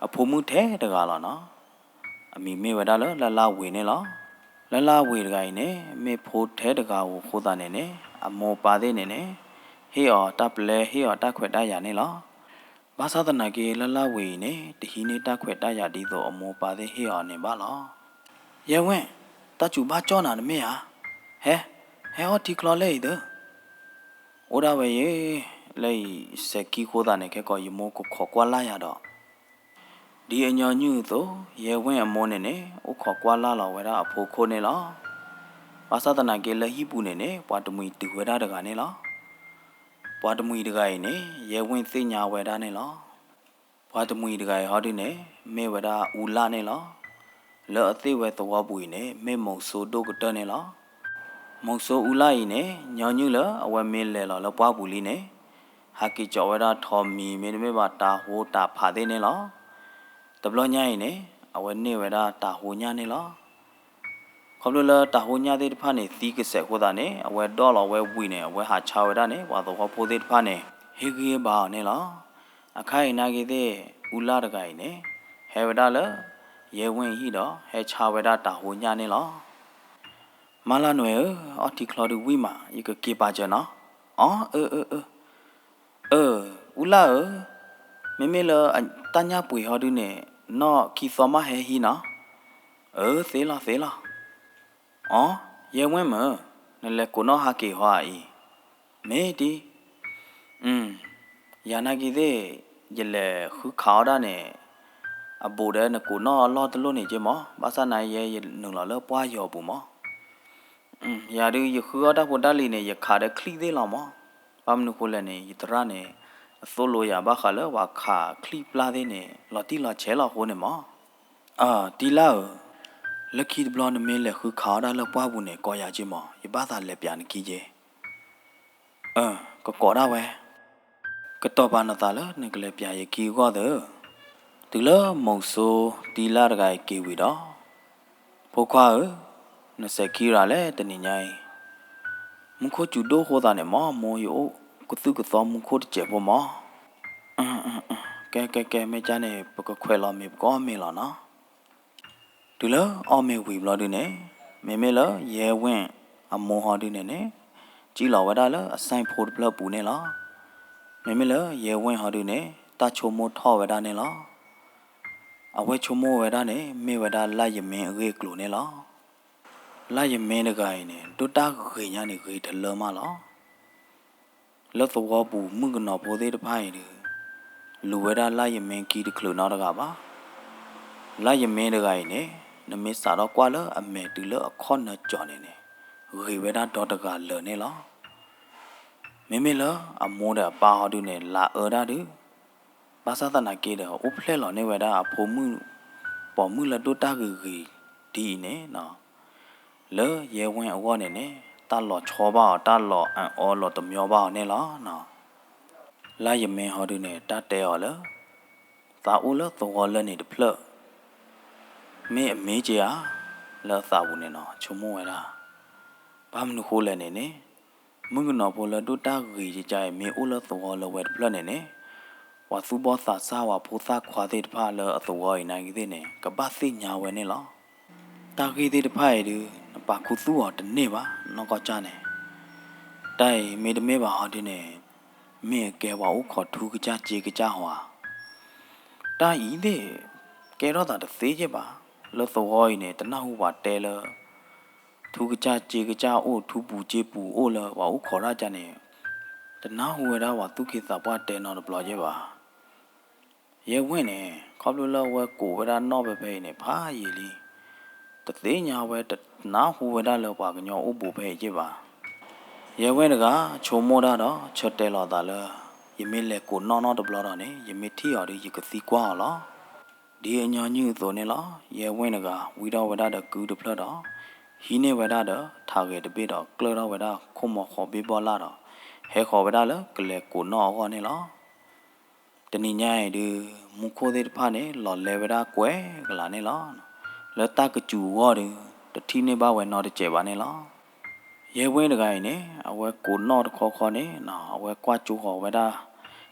အဖိမုၣ်ထဲတဂၤလီၤနီၤ. အမံၤမ့ၢ်ဝဲဒၣ်လၢလၢ်လၢ်ဝ့ၤန့ၣ်လီၤ. လၢ်လၢ်ဝ့ၤတဂၤအံၤန့ၣ် မ့ၢ်ဖိထဲတဂၤဧိၤအဃိသတးန့ၣ်န့ၣ် အမိၢ်အပၢ်သ့ၣ်န့ၣ်န့ၣ် ဟ့ၣ်အီၤတၢ်ပျဲ ဟ့ၣ်အီၤတၢ်ခွဲးတၢ်ယာ်န့ၣ်လီၤ. ဘၣ်ဆၣ်သနာ်က့လၢလၢဝံၤအံၤန့ၣ် တဟံးန့ၢ်တၢ်ခွဲးတၢ်ယာ်ဒ်သိးအမိၢ်ပၢ်သ့ၣ်ဟ့ၣ်အီၤန့ၣ်ဘၣ်လီၤ. ယဲၢ်ဝ့ၢ်, တၢ်စူၤဘၣ်ကၠီၣ်နၤတမ့ၢ်ဧါ. ဟဲ, ဟဲအီၣ်ထံချီလဲၣ်အံၤသၢ. အိၣ်ဒၣ်ဝဲယဲ, လၢအံၤစဲးခံဃိသးန့ၣ် ခဲကီးယမိၢ်ကခိးကွၢ်လၢ်ယၤဒီး ဒ်အညီနုၢ်အသိး ယဲၢ်ဝ့ၢ်အမိၢ်န့ၣ်န့ၣ် အိၣ်ခိးကွၢ်လၢ်လီၤဝဲဒၣ်အဖိခိၣ်န့ၣ်လီၤ. ဘၣ်ဆၣ်သနာ်က့လၢဟံၣ်ပူၤန့ၣ်န့ၣ် ပှၤတမှံၤတုၤဝဲဒၣ်တဂၤန့ၣ်လီၤ. ပှၤတမှံၤတဂၤအံၤန့ၣ် ယဲၢ်ဝ့ၢ်သ့ၣ်ညါဝဲဒၣ်န့ၣ်လီၤ. ပှၤတမှံၤတဂၤအံၤဟီဒုန့ၣ် မ့ၢ်ဝဲဒၣ်အူလၣ်န့ၣ်လီၤ. လၢအသ့ၣ်ဝဲသဝီပူၤအံၤန့ၣ် မ့ၢ်မုဆိုးဒိၣ်ကတၢၢ်န့ၣ်လီၤ. မုဆိုးအူလၣ်အံၤန့ၣ် ညီနုၢ်လၢအဝဲမ့ၢ်လဲၤလီၤလၢပှၢ်ပူၤလံန့ၣ် ဟးက့ၤကၠီးဝဲဒၣ်ထိးမံၤ မ့တမ့ၢ်ဘၣ်တၤဟိတၤဖးသ့ၣ်န့ၣ်လီၤ. တဘျီညါအံၤန့ၣ် အဝဲန့ၢ်ဝဲဒၣ်တၤဟိညၣ်န့ၣ်လီၤ. ခီဖျိလၢတၤဟိညၣ်သ့ၣ်တဖၣ်န့ၣ် သံကစဲးဃိသးန့ၣ် အဝဲဒီၣ်လီၤဝဲဝံၤန့ၣ် အဝဲဟးဆါဝဲဒၣ်န့ၣ် ပှၤသဝီဖိသ့ၣ်တဖၣ်န့ၣ် ဟ့ၣ်ဂံၢ်ဟ့ၣ်ဘါအီၤန့ၣ်လီၤ. အခါအံၤနာ်က့သ့ၣ် အူလၣ်တဂၤအံၤန့ၣ် ဟဲဝဲဒၣ်လၢ ယဲၢ်ဝ့ၢ်အဟံၣ်ဒီး ဟဲဆါဝဲဒၣ်တၤဟိညၣ်န့ၣ်လီၤ. မါလၢနွဲၣ်ဧၢ, အီထံချီဒုဝံၣ်မး, ယကက့ၤပာ်စၢၤနီၤ. အီ, အၢ, အၢ, အၢ, အၢ, အူလၣ်ဧၢ, မ့မ့ၢ်လၢတၢ်ညၣ်ပှ့ၤဟီဒုန့ၣ် နီၢ်ခံသီမးဟဲဟံးနီၤ. အၢ သ့လီၤ သ့လီၤ. အီ, ယဲၢ်ဝ့ၢ်မၢ, နလဲၤကိးနီၣ်ဟးက့ၤဟီဧါအံၤ. မ့ၢ်တံၢ်, အ, ယၤနာ်က့သ့ၣ် ယလဲၤဃုခးအီၣ်ဒၣ်န့ၣ် အဘူးဒီးနကိးနီၣ်အလီၢ်တလိၣ်န့ၣ်က့မး, ဘၣ်ဆၣ်နာ်ယဲယနုာ်လီၤလၢပှၢ်ယီၤပူၤမး. ယၤဒုးယဃုအီၣ်တၢ်ဖိတၢ်လံၤန့ၣ် ယခးဒီးချံသ့ၣ်လီၤမး. ဘၣ်မနုၤဃိလဲၣ်န့ၣ် ယသရၣ်န့ၣ် အသိၣ်လိယၤဘၣ်ဃးလၢပှၤခးချံပျၢ်သ့ၣ်န့ၣ် လီၤတံၢ်လီၤဆဲးလီၤအဃိန့ၣ်မး. အ, တံၢ်လၢ်ဧၢ, လၢခံတဘျီနမ့ၢ်လဲၤဃုခးအီၣ်ဒၣ်လၢပှၢ်ပူၤန့ၣ် ကိးယၤက့မး, ယဘၣ်သးလဲၤပျးနခံက့. အ, ကကိးဒၣ်ဝဲ, ကတီၤပာ်နသးလၢနကလဲၤပျးယခံအဂီၢ်သၢ. တုၤလၢမုဆိုးတံၢ်လၢ်တဂၤအံၤက့ၤဝံၤဒီး, ဖိခွါဧၢ, နစဲးခံရၤလဲၣ်တနံၤညါအံၤ. မူခိၣ်စူၤဒိၣ်ဃိသးန့ၣ်မး, မိၢ်ယအိၣ်ကသုၣ်ကသီမူခိၣ်တစဲးဖိမး. ကဲ ကဲ ကဲ မ့ၢ်ကၠၢန့ၣ် ပကခွဲးလီၤမ့ၤ ပကအီၣ်မ့ၤလီၤနီၤ. တုၤလၢအီၣ်မ့ၤဝံၤဘျီဒုန့ၣ်, မ့မ့ၢ်လၢယဲၢ်ဝ့ၢ်အမိၢ်ဟီဒုန့ၣ်န့ၣ်, စံၣ်လီၤဝဲဒၣ်လၢအစဲၣ်ဖိတဖျၢၣ်ပူၤန့ၣ်လီၤ. မ့မ့ၢ်လၢယဲၢ်ဝ့ၢ်ဟီဒုန့ၣ် တၢ်ဆိကမိၣ်ထီၣ်ဝဲဒၣ်န့ၣ်လီၤ. အဝဲဆိကမိၣ်ဝဲဒၣ်န့ၣ် မ့ၢ်ဝဲဒၣ်လၢ်ယမ့ၢ်အဂ့ၢ်အကျိၤန့ၣ်လီၤ. လၢ်ယမ့ၢ်တဂၤအံၤန့ၣ် ဒိၣ်တၢ်ဂ့ၤညါန့ၣ် ဂ့ၤတလၢမးလီၤ. လၢသဝီပူၤမုၣ်ကနီၤဖိသ့ၣ်တဖၣ်အံၤဒီး, လူၤဝဲဒၣ်လၢ်ယမ့ၢ်ခံတချုးနီတဂၤဘၣ်. လၢ်ယမ့ၢ်တဂၤအံၤန့ၣ်, နမ့ၢ်စးထီၣ်ကွၢ်လၢအမဲာ်တုၤလၢအခီၣ်နၢၤကၠီၤန့ၣ်န့ၣ်, ဂ့ၤဝဲဒၣ်ဒီတဂၤလၢာ်န့ၣ်လီၤ. မ့မ့ၢ်လၢအမိၢ်ဒီးအပၢ်ဟီဒုန့ၣ် လၤအၢဒၣ်ဒုး, ဘၣ်ဆၣ်သနာ်က့ဒီး အိၣ်ဖျဲၣ်လီၤန့ၢ်ဝဲဒၣ်အဖိမုၣ်, ပိာ်မုၣ်လၢဒိၣ်တၢ်ဂ့ၤဂ့ၤဒ်အံၤန့ၣ်, လၢယဲၢ်ဝ့ၢ်အဂီၢ်န့ၣ်န့ၣ် တၢ်လီၤဆီဘၣ်အီၤ တၢ်လီၤအီလီၤတမီဘၣ်အီၤန့ၣ်လီၤ. လၢ်ယမ့ၢ်ဟီဒုန့ၣ် တၢ်တဲအီၤလၢ သးအိၣ်လၢသဝီလၢန့ၣ်တဖျၢၣ်, မ့ၢ်အမ့ၢ်က့ဧါ, လၢအသးပူၤန့ၣ်နီၤ ဆိကမိၣ်ဝဲဒၣ်. ဘၣ်မနုၤဃိလဲၣ်န့ၣ်န့ၣ်, မုၣ်ကနီၤဖိလၢဒိၣ်တၢ်ဂ့ၤကကါအံၤ မ့ၢ်အိၣ်လၢသဝီလၢဝဲတဖျၢၣ်န့ၣ်န့ၣ်, ပှၤသူၣ်ဘီၣ်သးစၢ် ပှၤဖိသၣ်ခွါသ့ၣ်တဖၣ်လၢအသဝီအံၤနာ်က့သ့ၣ်န့ၣ် ကဘၣ်သ့ၣ်ညါဝဲန့ၣ်လီၤ. တၢ်ဂ့ၢ်သ့ၣ်တဖၣ်အံၤဒုး နပာ်ခူသူၣ်အီၤတန့ၢ်ဘၣ် နီၢ်ကီၢ်ကၢ်န့ၣ်. တၢ်အံၤမ့တမ့ၢ်ဘၣ်ဟီဒုန့ၣ်, မ့ၢ်အကဲပှၤအိၣ်ခိးထူကစၢ်စ့ကစၢ်ဟီဧါ. တၢ်အံၤသ့ၣ် ကဲထီၣ်သးတသ့က့ဘၣ်, လၢသဝီအံၤန့ၣ် တနၢ်ဟူပှၤတဲလၢ ထူကစၢ်စ့ကစၢ်အိၣ် ထူပူၤစ့ပူၤအိၣ်လၢပှၤအိၣ်ခိးတၢ်ကါန့ၣ်, တနၢ်ဟူဝဲဒၣ်ပှၤသူၣ်က့သးပှၢ်တဲနီတဘျီက့ဘၣ်. ယဲၢ်ဝ့ၢ်န့ၣ် ခီဖျိလၢအဝဲကိးဝဲဒၣ်နီၣ်ဖဲဖဲအံၤန့ၣ် ဖးယံာ်လံ, တသ့ၣ်ညါဝဲ တနၢ်ဟူဝဲဒၣ်လၢပှၤကညီအိၣ်ဘူးဖဲအံၤက့ဘၣ်. ယဲၢ်ဝ့ၢ်တဂၤ ဆိကမိၣ်ဒၣ်ဒီး ဆၢတဲာ်လီၤသးလၢ ယမ့ၢ်လဲၤကိးနီၣ်နီတဘျီဒီးန့ၣ် ယမ့ၢ်ထံၣ်အီၤဒီး ယကသံကွၢ်အီၤလီၤ. ဒ်အညီနုၢ်အသိးန့ၣ်လီၤ. ယဲၢ်ဝ့ၢ်တဂၤ ဝံထီၣ်ဝဲဒၣ်ဒီးကုတဖျၢၣ်ဒီး ဟံးန့ၢ်ဝဲဒၣ်ဒီးထးဂဲၤတဘ့ၣ်ဒီး ကျၢၢ်ထီၣ်ဝဲဒၣ်ခိၣ်မီၤဃီၤဘ့ၣ်ဘီလၢ်ဒီး ဟဲဃီၤဝဲဒၣ်လၢကလဲၤကိးနီၣ်အဂီၢ်န့ၣ်လီၤ. တနံၤညါအံၤဒုး မူခိၣ်သ့ၣ်တဖၣ်န့ၣ် လီၤလဲၤဝဲဒၣ်ကွဲကလာ်န့ၣ်လီၤ. လၢတၢ်ကစူၤအဂီၢ်ဒီး တထံၣ်န့ၢ်ဘၣ်ဝဲနီတစဲးဘၣ်န့ၣ်လီၤ. ယဲၢ်ဝ့ၢ်တဂၤအံၤန့ၣ် အဝဲကိးနီၣ်တခီခီန့ၣ် အဝဲကွၢ်ကၠိဃီၤဝဲဒၣ်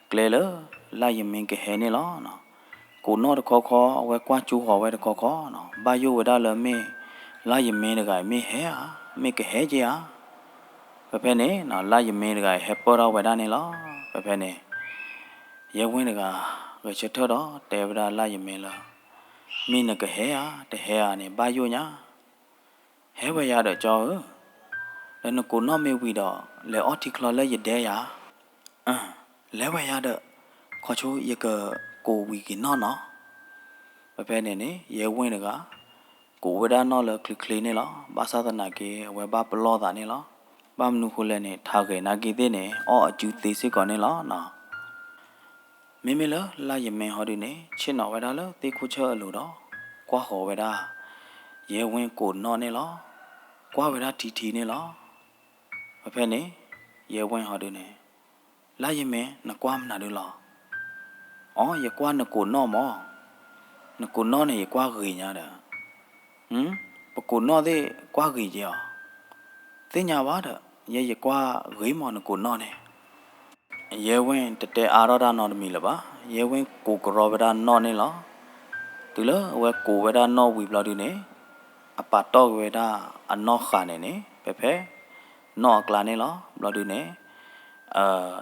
ကျဲလၢ လၢ်ယမ့ၢ်ကဟဲန့ၣ်လီၤ. ကိးနီၣ်တခီခီ အဝဲကွၢ်ကၠိဃီၤဝဲတခီခီ ဘၣ်ယိၣ်ဝဲဒၣ်လၢမ့ၢ် လၢ်ယမ့ၢ်တဂၤအံၤမ့ၢ်ဟဲဧါ, မ့ၢ်ကဟဲက့ဧါ. ဖဲဖဲန့ၣ် လၢ်ယမ့ၢ်တဂၤအံၤဟဲပၢၢ်ထီၣ်ဝဲဒၣ်န့ၣ်လီၤ. ဖဲဖဲန့ၣ် ယဲၢ်ဝ့ၢ်တဂၤ ဂဲၤဆၢထၢၣ်ဒီးတဲဝဲဒၣ်လၢ်ယမဲလၢ မ့ၢ်နကဟဲဧါ တဟဲဧါန့ၣ် ဘၣ်ယိၣ်ညါ, ဟဲဝဲယၤဒီးကၠီဧၢ, ဒီးနကိးနီၣ်မ့ၢ်ဝံၤဒီး လဲၤအီထံချီလၢယဒဲယၤ, လဲၤဝဲယၤဒီး ခီဆိယကကိးဝံၤက့ၤနီၣ်နီၤ. ဖဲဖဲန့ၣ်န့ၣ် ယဲၢ်ဝ့ၢ်တဂၤ ကိးဝဲဒၣ်နီၣ်လၢချ့ချ့န့ၣ်လီၤ. ဘၣ်ဆၣ်သနာ်က့ အဝဲဘၣ်ပလီၢ်သးန့ၣ်လီၤ. ဘၣ်မနုၤဃိလဲၣ်န့ၣ် ထးဂဲၤနာ်က့သ့ၣ်န့ၣ် အီၣ်အစုသ့စ့ၢ်ကီးန့ၣ်လီၤ. မ့မ့ၢ်လၢလၢ်ယမဲဟီဒုန့ၣ် ဆ့ၣ်နီၤဝဲဒၣ်လၢသ့ၣ်ခိၣ်ဆၢၣ်အလိၤဒီး ကွၢ်ဃီၤဝဲဒၣ် ယဲၢ်ဝ့ၢ်ကိးနီၣ်န့ၣ်လီၤ. ကွၢ်ဝဲဒၣ်ထံထံန့ၣ်လီၤ. ဖဲဖဲန့ၣ် ယဲၢ်ဝ့ၢ်ဟီဒုန့ၣ် လၢ်ယမဲ နကွၢ်မနုၤဒုလီၤ. အိ ယကွၢ်နကိးနီၣ်မၢ်, နကိးနီၣ်န့ၣ် ယကွၢ်ဂ့ၤညါဒီး, ပကိးနီၣ်သ့ၣ်ကွၢ်ဂ့ၤက့ၤအီၤ, သ့ၣ်ညါဘၣ်ဒီး ယဲယကွၢ်ဂ့ၤမၢ်နကိးနီၣ်န့ၣ်. ယဲၢ်ဝ့ၢ်တတဲအါထီၣ်တၢ်နီတမံၤလၢၤဘၣ်. ယဲၢ်ဝ့ၢ်ကိးကရီဝဲဒၣ်နီၣ်န့ၣ်လီၤ. တုၤလၢအဝဲကိးဝဲဒၣ်နီၣ်ဝံၤဘျီဒုန့ၣ် အပာ်တီၢ်က့ၤဝဲဒၣ်အနီၣ်ဃာ်န့ၣ်န့ၣ် ဖဲဖဲ နီၣ်အကျါန့ၣ်လီၤ. ဘျီဒုန့ၣ်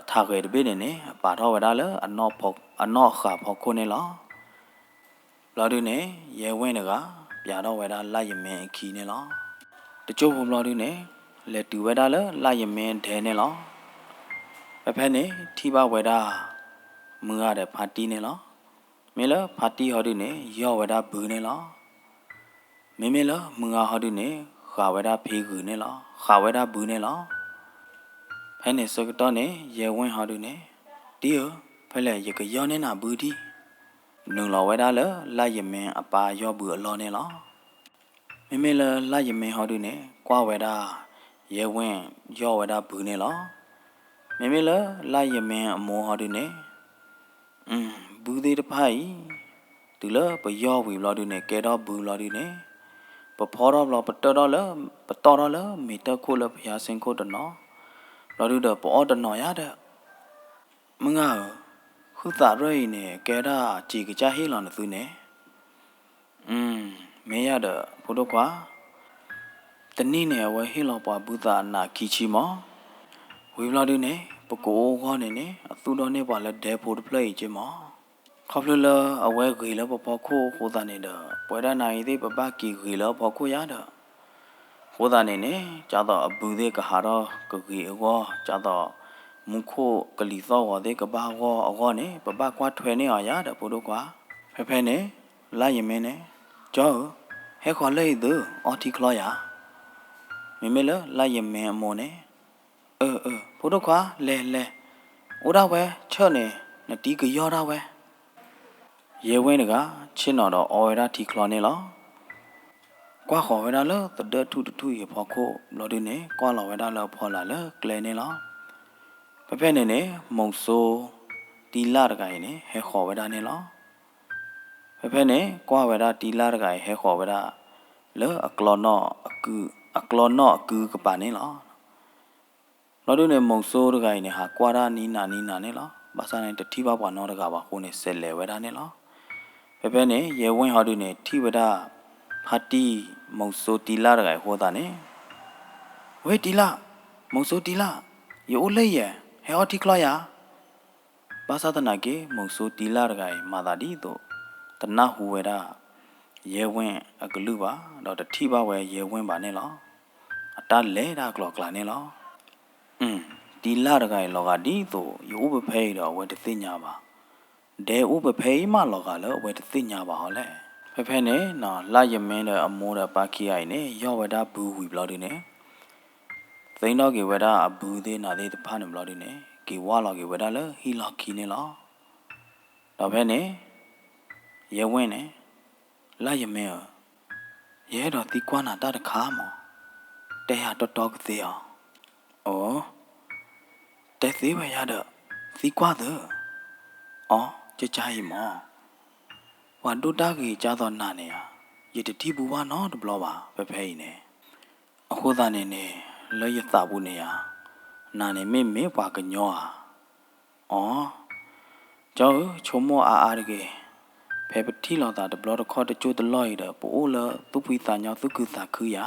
ထးဂဲၤတဘ့ၣ်န့ၣ်န့ၣ် အပာ်ထီၣ်ဝဲဒၣ်လၢ အနီၣ်ဃာ်ဖီခိၣ်န့ၣ်လီၤ. ဘျီဒုန့ၣ် ယဲၢ်ဝ့ၢ်တဂၤ ပျးထီၣ်ဝဲဒၣ်လၢ်ယမဲအခံန့ၣ်လီၤ. တကၠိဖိဘျီဒုန့ၣ် လဲၤတုၤဝဲဒၣ်လၢလၢ်ယမဲဒဲန့ၣ်လီၤ. ဖဲဖဲန့ၣ် ထံၣ်ဘၣ်ဝဲဒၣ် မုၢ်ဂၤဒီးဖါတံၢ်န့ၣ်လီၤ. မ့ၢ်လၢဖါတံၢ်ဟီဒုန့ၣ် ယီၢ်ဝဲဒၣ်ဘုန့ၣ်လီၤ. မ့မ့ၢ်လၢမုၢ်ဂၤဟီဒုန့ၣ် ဃးဝဲဒၣ်ဖ့ဂုာ်န့ၣ်လီၤ. ဃးဝဲဒၣ်ဘုန့ၣ်လီၤ. ဖဲန့ၣ်ဆၢကတီၢ်န့ၣ် ယဲၢ်ဝ့ၢ်ဟီဒုန့ၣ် တံၢ်ဧၢ, ဖဲလဲၣ်ယကယီၢ်န့ၢ်နၤဘုဒံး, နုာ်လီၤဝဲဒၣ်လၢလၢ်ယမဲအပၢ်ယီၢ်ဘုအလီၢ်န့ၣ်လီၤ. မ့မ့ၢ်လၢလၢ်ယမဲဟီဒုန့ၣ် ကွၢ်ဝဲဒၣ် ယဲၢ်ဝ့ၢ်ယီၢ်ဝဲဒၣ်ဘုန့ၣ်လီၤ. မ့မ့ၢ်လၢလၢ်ယမဲအမိၢ်ဟီဒုန့ၣ် ဘုသ့ၣ်တဖၣ်အံၤ တုၤလၢပယီၢ်ဝံၤဘျီဒုန့ၣ် ကဲထီၣ်ဘုဘျီဒုန့ၣ် ပဖီထီၣ်ဘျီ ပတၢၣ်ထီၣ်လၢ ပတီၢ်ထီၣ်လၢမ့ၤတၢၢ်ခိၣ်လၢပယါစ့ခိၣ်တနီၤ, ဘျီဒုဒီးပအီၣ်တနီၤယါဒီး, မုၢ်ဂၤဧၢ, ဟုသးရၢၢ်အံၤန့ၣ် ကဲဒၣ်စံးကစၢ်ဟ့ၣ်လီၤနသုန့ၣ် မ့ၢ်ယၤဒီး ဖိဒိၣ်ခွါ, တနံၣ်န့ၣ် အဝဲဟ့ၣ်လီၤပှၤဘုသးနးခံဆံမး, ဝံၤဘျီဒုန့ၣ် ပကအိၣ်အဂီၢ်န့ၣ်န့ၣ် အသူၣ်ထီၣ်န့ၢ်ပှၤလၢဒဲဖိတဖျၢၣ်အံၤက့မး, ခီဖျိလၢအဝဲဂ့ၤလၢပဖီခိၣ်အဃိသတးန့ၣ်ဒီး ပဝဲဒၣ်နၤအံၤသ့ၣ် ပဘၣ်က့ၤဂ့ၤလၢအဖီခိၣ်ယါဒီး အဃိသတးန့ၣ်န့ၣ် ဒ်သိးအဘုသ့ၣ်ကဟးထီၣ်ကဂ့ၤအဂီၢ်, ဒ်သိးမူခိၣ်ကလံၤသီၣ်ဂီၤသ့ၣ်ကဘၣ်ဂီၢ်အဂီၢ်န့ၣ် ပဘၣ်ကွၢ်ထွဲန့ၢ်အီၤယါဒီး ဖိဒိၣ်ခွါ. ဖဲဖဲန့ၣ် လၢ်ယမ့ၢ်န့ၣ်, ကၠီဧၢ, ဟဲဃီၤလၢအံၤသု, အီထံချီယၤ. မ့မ့ၢ်လၢလၢ်ယမ့ၢ်အမိၢ်န့ၣ်, အၢ အၢ ဖိဒိၣ်ခွါ, လဲၤ လဲၤ, အိၣ်ဒၣ်ဝဲဆၢၣ်န့ၣ် နတံၤကယီၢ်ဒၣ်ဝဲ. ယဲၢ်ဝ့ၢ်တဂၤ ဆ့ၣ်နီၤဒီးအီဝဲဒၣ်ထံချီန့ၣ်လီၤ. ကွၢ်ဃီၤဝဲဒၣ်လၢသဒၢၣ်ထူၣ်တထူၣ်အံၤအဖီခိၣ် ဘျီဒုန့ၣ် ကွၢ်လီၤဝဲဒၣ်လၢအဖီလာ်လၢကျဲန့ၣ်လီၤ. ဖဲဖဲန့ၣ်န့ၣ် မုဆိုးတံလၢ်တဂၤအံၤန့ၣ် ဟဲဃီၤဝဲဒၣ်န့ၣ်လီၤ. ဖဲဖဲန့ၣ် ကွၢ်ဝဲဒၣ်တံလၢ်တဂၤအံၤဟဲဃီၤဝဲဒၣ် လၢအကျီနီၣ်အကုကပၤန့ၣ်လီၤ. ဘျီဒုန့ၣ် မုဆိုးတဂၤအံၤန့ၣ် ဟးကွၢ်တၢ်နံၤနၤနံၤနၤန့ၣ်လီၤ. ဘၣ်ဆၣ်န့ၣ် တထံၣ်ဘၣ်ပှၤနီတဂၤဘၣ်အဃိန့ၣ် စဲးလဲၤဝဲဒၣ်န့ၣ်လီၤ. ဖဲဖဲန့ၣ် ယဲၢ်ဝ့ၢ်ဟီဒုန့ၣ် ထံၣ်ဝဲဒၣ် ဖါတံၢ် မုဆိုးတံလၢ်တဂၤအံၤအဃိသတးန့ၣ်, ဝ့ၢ်တံလၢ်, မုဆိုးတံလၢ်, ယအိၣ်လၢယဲၢ်, ဟဲအီထံချီယၤ. ဘၣ်ဆၣ်သနာ်က့ မုဆိုးတံလၢ်တဂၤအံၤ မၤသးဒ်သိး တနၢ်ဟူဝဲဒၣ် ယဲၢ်ဝ့ၢ်အကလုၢ်ဘၣ်, ဒီးတထံၣ်ဘၣ်ဝဲယဲၢ်ဝ့ၢ်ဘၣ်န့ၣ်လီၤ. အတၢ်လဲၤတၢ်ကျီၤကျါန့ၣ်လီၤ. တံလၢ်တဂၤအံၤလီၤဂာ်ဒ်သိး ယအိၣ်ပဖဲအံၤဒီးအဝဲတသ့ၣ်ညါဘၣ်. ဒဲအိၣ်ပဖဲအံၤမးလီၤဂာ်လၢအဝဲတသ့ၣ်ညါဘၣ်ဟီလဲၣ်. ဖဲဖဲန့ၣ် လၢ်ယမ့ၢ်ဒီးအမိၢ်ဒီးအပၢ်ခံဂၤအံၤန့ၣ် ယီၢ်ဝဲဒၣ်ဘုဝံၤဘျီဒုန့ၣ် သ့ၣ်နီၣ်က့ၤဝဲဒၣ်အဘုသ့ၣ်နၤသ့ၣ်တဖၣ်န့ၣ်ဘျီဒုန့ၣ် က့ၤဝၢ်လီၤက့ၤဝဲဒၣ်လၢဟံၣ်လီၢ်ခံန့ၣ်လီၤ. ဒီးဖဲန့ၣ် ယဲၢ်ဝ့ၢ်န့ၣ်, လၢ်ယမ့ၢ်ဧၢ, ယအဲၣ်ဒိးသံကွၢ်နၤတၢ်တခါမး, တဲယၤတီတီကသ့ဧါ. အိ, တဲသ့ဝဲယၤဒီး, သံကွၢ်သၢ. အိ, ကကါအံၤမး, ပှၤဒိၣ်တၢ်ဂ့ၤကၢ်သိးနၤန့ၣ်ဧါ, ယတထံၣ်ဘူးဘၣ်နီတဘျီဘၣ် ဖဲဖဲအံၤန့ၣ်. အဃိသတးန့ၣ်န့ၣ် လၢယသးပူၤန့ၣ်ဧါ, နၤန့ၣ်မ့ၢ်မ့ၢ်ပှၤကညီဧါ. အိ, ကၠီဧၢ, ဆိကမိၣ်အါအါတဂ့ၤ, ဖဲပထံၣ်လိာ်သးတဘျီတခီၣ်တကၠိၢ်တလီၢ်အံၤဒီး ပအိၣ်လၢသူၣ်ဖှံသးညီသူၣ်ခုသးခုယၤ.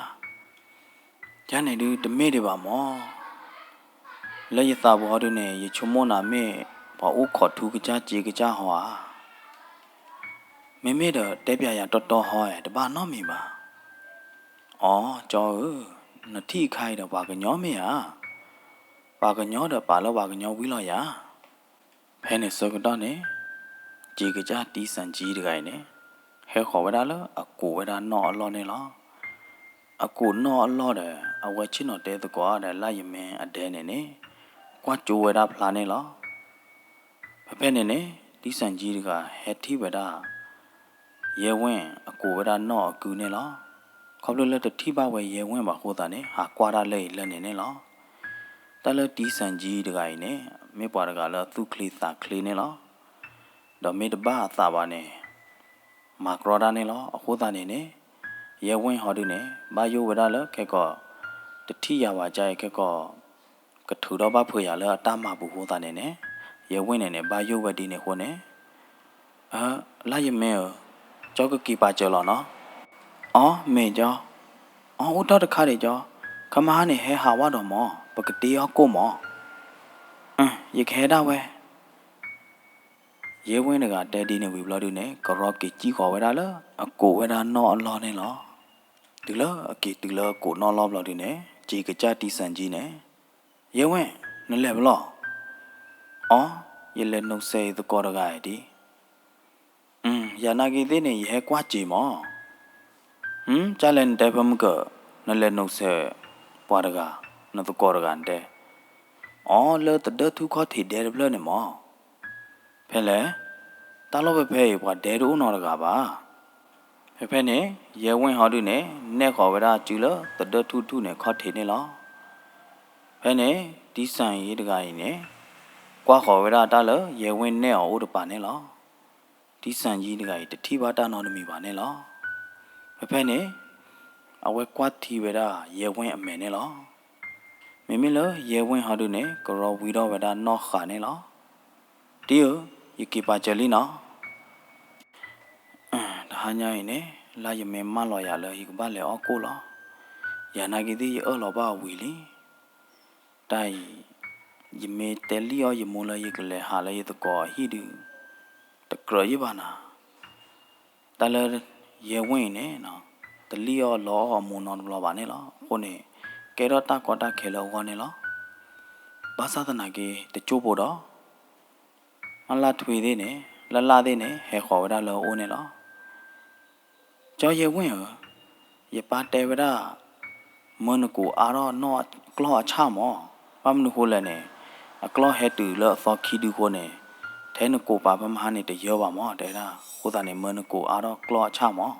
ယၤန့ၣ်ဒုးတမ့ၢ်ဒံးဘၣ်မး. လၢယသးပူၤဟီဒုန့ၣ် ယဆိကမိၣ်နၤမ့ၢ် ပှၤအိၣ်ခိးထူကစၢ်စ့ကစၢ်ဟီဧါ. မ့မ့ၢ်ဒီးတဲပျးယၤတီတီဟီဧါ, တဘၣ်နီတမံၤဘၣ်. အိ, ကၠီဧၢ, နထံၣ်အခါအံၤဒီးပှၤကညီမ့ၢ်ဧါ. ပှၤကညီဒီးပာ်လၢပှၤကညီဝံၤလီၤယၤ. ဖဲန့ၣ်ဆၢကတီၢ်န့ၣ် စ့ကစၢ်တံစၣ်ကံတဂၤအံၤန့ၣ် ဟဲဃီၤဝဲဒၣ်လၢအကိးဝဲဒၣ်နီၣ်အလီၢ်န့ၣ်လီၤ. အကိးနီၣ်အလီၢ်ဒီး အဝဲဆ့ၣ်နီၤတဲသကိးဒီးလၢယမ့ၢ်အဒဲန့ၣ်န့ၣ် ကွၢ်ကၠိဝဲဒၣ်ဖျါန့ၣ်လီၤ. ဖဲဖဲန့ၣ်န့ၣ် တံစၣ်ကံတဂၤဟဲထံၣ်ဝဲဒၣ် ယဲၢ်ဝ့ၢ်အကိးဝဲဒၣ်နီၣ်အကုန့ၣ်လီၤ. ခီဖျိလၢတထံၣ်ဘၣ်ဝဲယဲၢ်ဝ့ၢ်ဘၣ်အဃိသတးန့ၣ် ဟးကွၢ်တၢ်လၢအံၤလၢန့ၣ်န့ၣ်လီၤ. တၢ်လၢတံစၣ်ကံတဂၤအံၤန့ၣ် မ့ၢ်ပှၤတဂၤလၢသူၣ်ချ့သးချ့န့ၣ်လီၤ. ဒီးမ့ၢ်တဘၣ်အသးဘၣ်န့ၣ် မၤကြီတၢ်န့ၣ်လီၤ. အဃိသတးန့ၣ်န့ၣ် ယဲၢ်ဝ့ၢ်ဟီဒုန့ၣ် ဘၣ်ယိၣ်ဝဲဒၣ်လၢခဲကီး တထံၣ်ယၤဘၣ်ကါအံၤခဲကီး ကထုးထီၣ်ဘၣ်ဖုးယၤလၢအတၢ်မၤပူၤအဃိသတးန့ၣ်န့ၣ် ယဲၢ်ဝ့ၢ်န့ၣ်န့ၣ် ဘၣ်ယိၣ်ဝဲဒ်န့ၣ်အဃိန့ၣ် အၢ လၢယမ့ၢ်ဧၢ, ကၠီကက့ၤပာ်စၢၤလီၤနီၤ. အီ မ့ၢ်ကၠီ, အီ အိၣ်ထီၣ်တခါဒံးကၠီ, ခမါဟါန့ၣ်ဟဲဟးဝဲဒီးမၢ်, ပကတ့အီၣ်ကိၣ်မၢ်. အၢ ယကဟဲဒၣ်ဝဲ. ယဲၢ်ဝ့ၢ်တဂၤတဲဒ်န့ၣ်ဝံၤဘျီဒုန့ၣ် ကရီက့ၤစံၣ်ဃီၤဝဲဒၣ်လၢ အကိးဝဲဒၣ်နီၣ်အလီၢ်န့ၣ်လီၤ. တုၤလၢအက့ၤတုၤလၢအကိးနီၣ်လီၢ်ဘျီဒုန့ၣ် စ့ကစၢ်တံစၣ်ကံန့ၣ်, ယဲၢ်ဝ့ၢ်, နလဲၤဖဲလဲၣ်. အီ, ယလဲၤနိးစဲးယသကိးတဂၤဒံး. ယနာ်က့သ့ၣ်န့ၣ် ယဟဲကွၢ်စ့မၢ်. ကၢ်လဲၣ်နတဲဖဲမုၢ်ကၢၢ်, နလဲၤနိးစဲးပှၤတဂၤ, နသကိးတဂၤနတဲ. အီ, လၢသဒၢထူၣ်ခီၣ်ထံးဒဲတဖျၢၣ်န့ၣ်မၢ်. ဖဲလဲၣ်, တၢ်လီၢ်ဖဲဖဲအံၤ ပှၤဒဲတအိၣ်နီတဂၤဘၣ်. ဖဲဖဲန့ၣ် ယဲၢ်ဝ့ၢ်ဟီဒုန့ၣ် နဲၣ်ဃီၤဝဲဒၣ်စုလၢသဒၢထူၣ်တထူၣ်န့ၣ်ခီၣ်ထံးန့ၣ်လီၤ. ဖဲန့ၣ် တံစၣ်ကံတဂၤအံၤန့ၣ် ကွၢ်ဃီၤဝဲဒၣ်တၢ်လၢယဲၢ်ဝ့ၢ်နဲၣ်အီၤအိၣ်တပၤန့ၣ်လီၤ. တံစၣ်ကံတဂၤအံၤ တထံၣ်ဘၣ်တၢ်နီတမံၤဘၣ်န့ၣ်လီၤ. ဖဲဖဲန့ၣ် အဝဲကွၢ်ထံဝဲဒၣ်ယဲၢ်ဝ့ၢ်အမဲာ်န့ၣ်လီၤ. မ့မ့ၢ်လၢယဲၢ်ဝ့ၢ်ဟီဒုန့ၣ် ကရီဝံထီၣ်ဝဲဒၣ်နီၣ်ဃာ်န့ၣ်လီၤ. တံဧၢ, ယက့ၤပာ်စၢၤလံနီၤ. တဟါညါအံၤန့ၣ် လၢယမ့ၢ်မၢလီၤယၤလၢယကဘၣ်လဲၤအီၣ်ကိၣ်လီၤ. ယနာ်က့သ့ၣ်ယအၢၣ်လီၤဘၣ်အဝံၤလံ. တၢ်အံၤ ယမ့ၢ်တဲလံၣ်အီၣ်ယမိၢ်လၢယကလဲၤဟးလၢယသကိးအဟံၣ်ဒုး တကြၢးယဘၣ်နၤ. တၢ်လၢယဲၢ်ဝ့ၢ်အံၤန့ၣ် တလံၣ်အီၣ်လီအီၣ်အမိၢ်နီတဘျီဘၣ်န့ၣ်လီၤ. အဃိန့ၣ် ကဲထီၣ်တၢ်ကီတၢ်ခဲလၢအဂီၢ်န့ၣ်လီၤ. ဘၣ်ဆၣ်သနာ်က့ တကၠိဖိဒီး မ့ၢ်လၢထွံၣ်သ့ၣ်န့ၣ် လၢ်လၢ်သ့ၣ်န့ၣ် ဟဲဃီၤဝဲဒၣ်လၢအအိၣ်န့ၣ်လီၤ. ကၠီယဲၢ်ဝ့ၢ်ဧၢ, ယပၢ်တဲဝဲဒၣ် မၢနကိးအါထီၣ်နီၣ်ကျီၢ်အဆၣ်မၢ်. ဘၣ်မနုၤဃိလဲၣ်န့ၣ် အကျီၢ်ဟဲတုၤလၢအသီခံဒုအဃိန့ၣ် ထဲနကိးပာ်ဖဲမဟါန့ၣ်တယၢဘၣ်မၢ် တဲဝဲဒၣ်. အဃိသတးန့ၣ် မၢနကိးအါထီၣ်ကျီၢ်အဆၣ်မၢ်.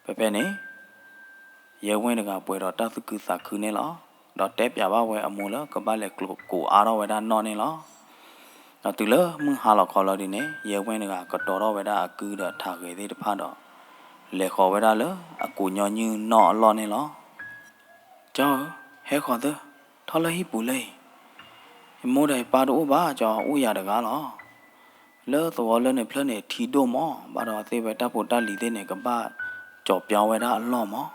ဖဲဖဲန့ၣ် ယဲၢ်ဝ့ၢ်တဂၤပှဲၤဒီးတၢ်သူၣ်ခုသးခုန့ၣ်လီၤ. ဒီးတဲပျးဘၣ်ဝဲအမိၢ်လၢကဘၣ်လဲၤကိးအါထီၣ်ဝဲဒၣ်နီၣ်န့ၣ်လီၤ. ဒီးတုၤလၢမုၢ်ဟါလီၤခီလီၤဒုန့ၣ် ယဲၢ်ဝ့ၢ်တဂၤကတီၤထီၣ်ဝဲဒၣ်အကုဒီးထးဂဲၤသ့ၣ်တဖၣ်ဒီး လဲၤဃီၤဝဲဒၣ်လၢအကိးညီနုၢ်နီၣ်အလီၢ်န့ၣ်လီၤ. ကၠီဧၢ, ဟဲဃီၤသၢ, ထီၣ်လၢဟံၣ်ပူၤလၢအံၤ. ယမိၢ်ဒီးယပၢ်တအိၣ်ဘၣ်ကၠီ, အိၣ်ယၤတဂၤလီၤ. လၢသဝီလၢန့ၣ်ဖျၢၣ်န့ၣ်ထံဒိၣ်မၢ်, ဘၣ်ဒီးသ့ၣ်ဝဲတၢ်ဖိတၢ်လံၤသ့ၣ်န့ၣ် ကဘၣ်ကၠီၤပၠီဝဲဒၣ်အလီၢ်မၢ်.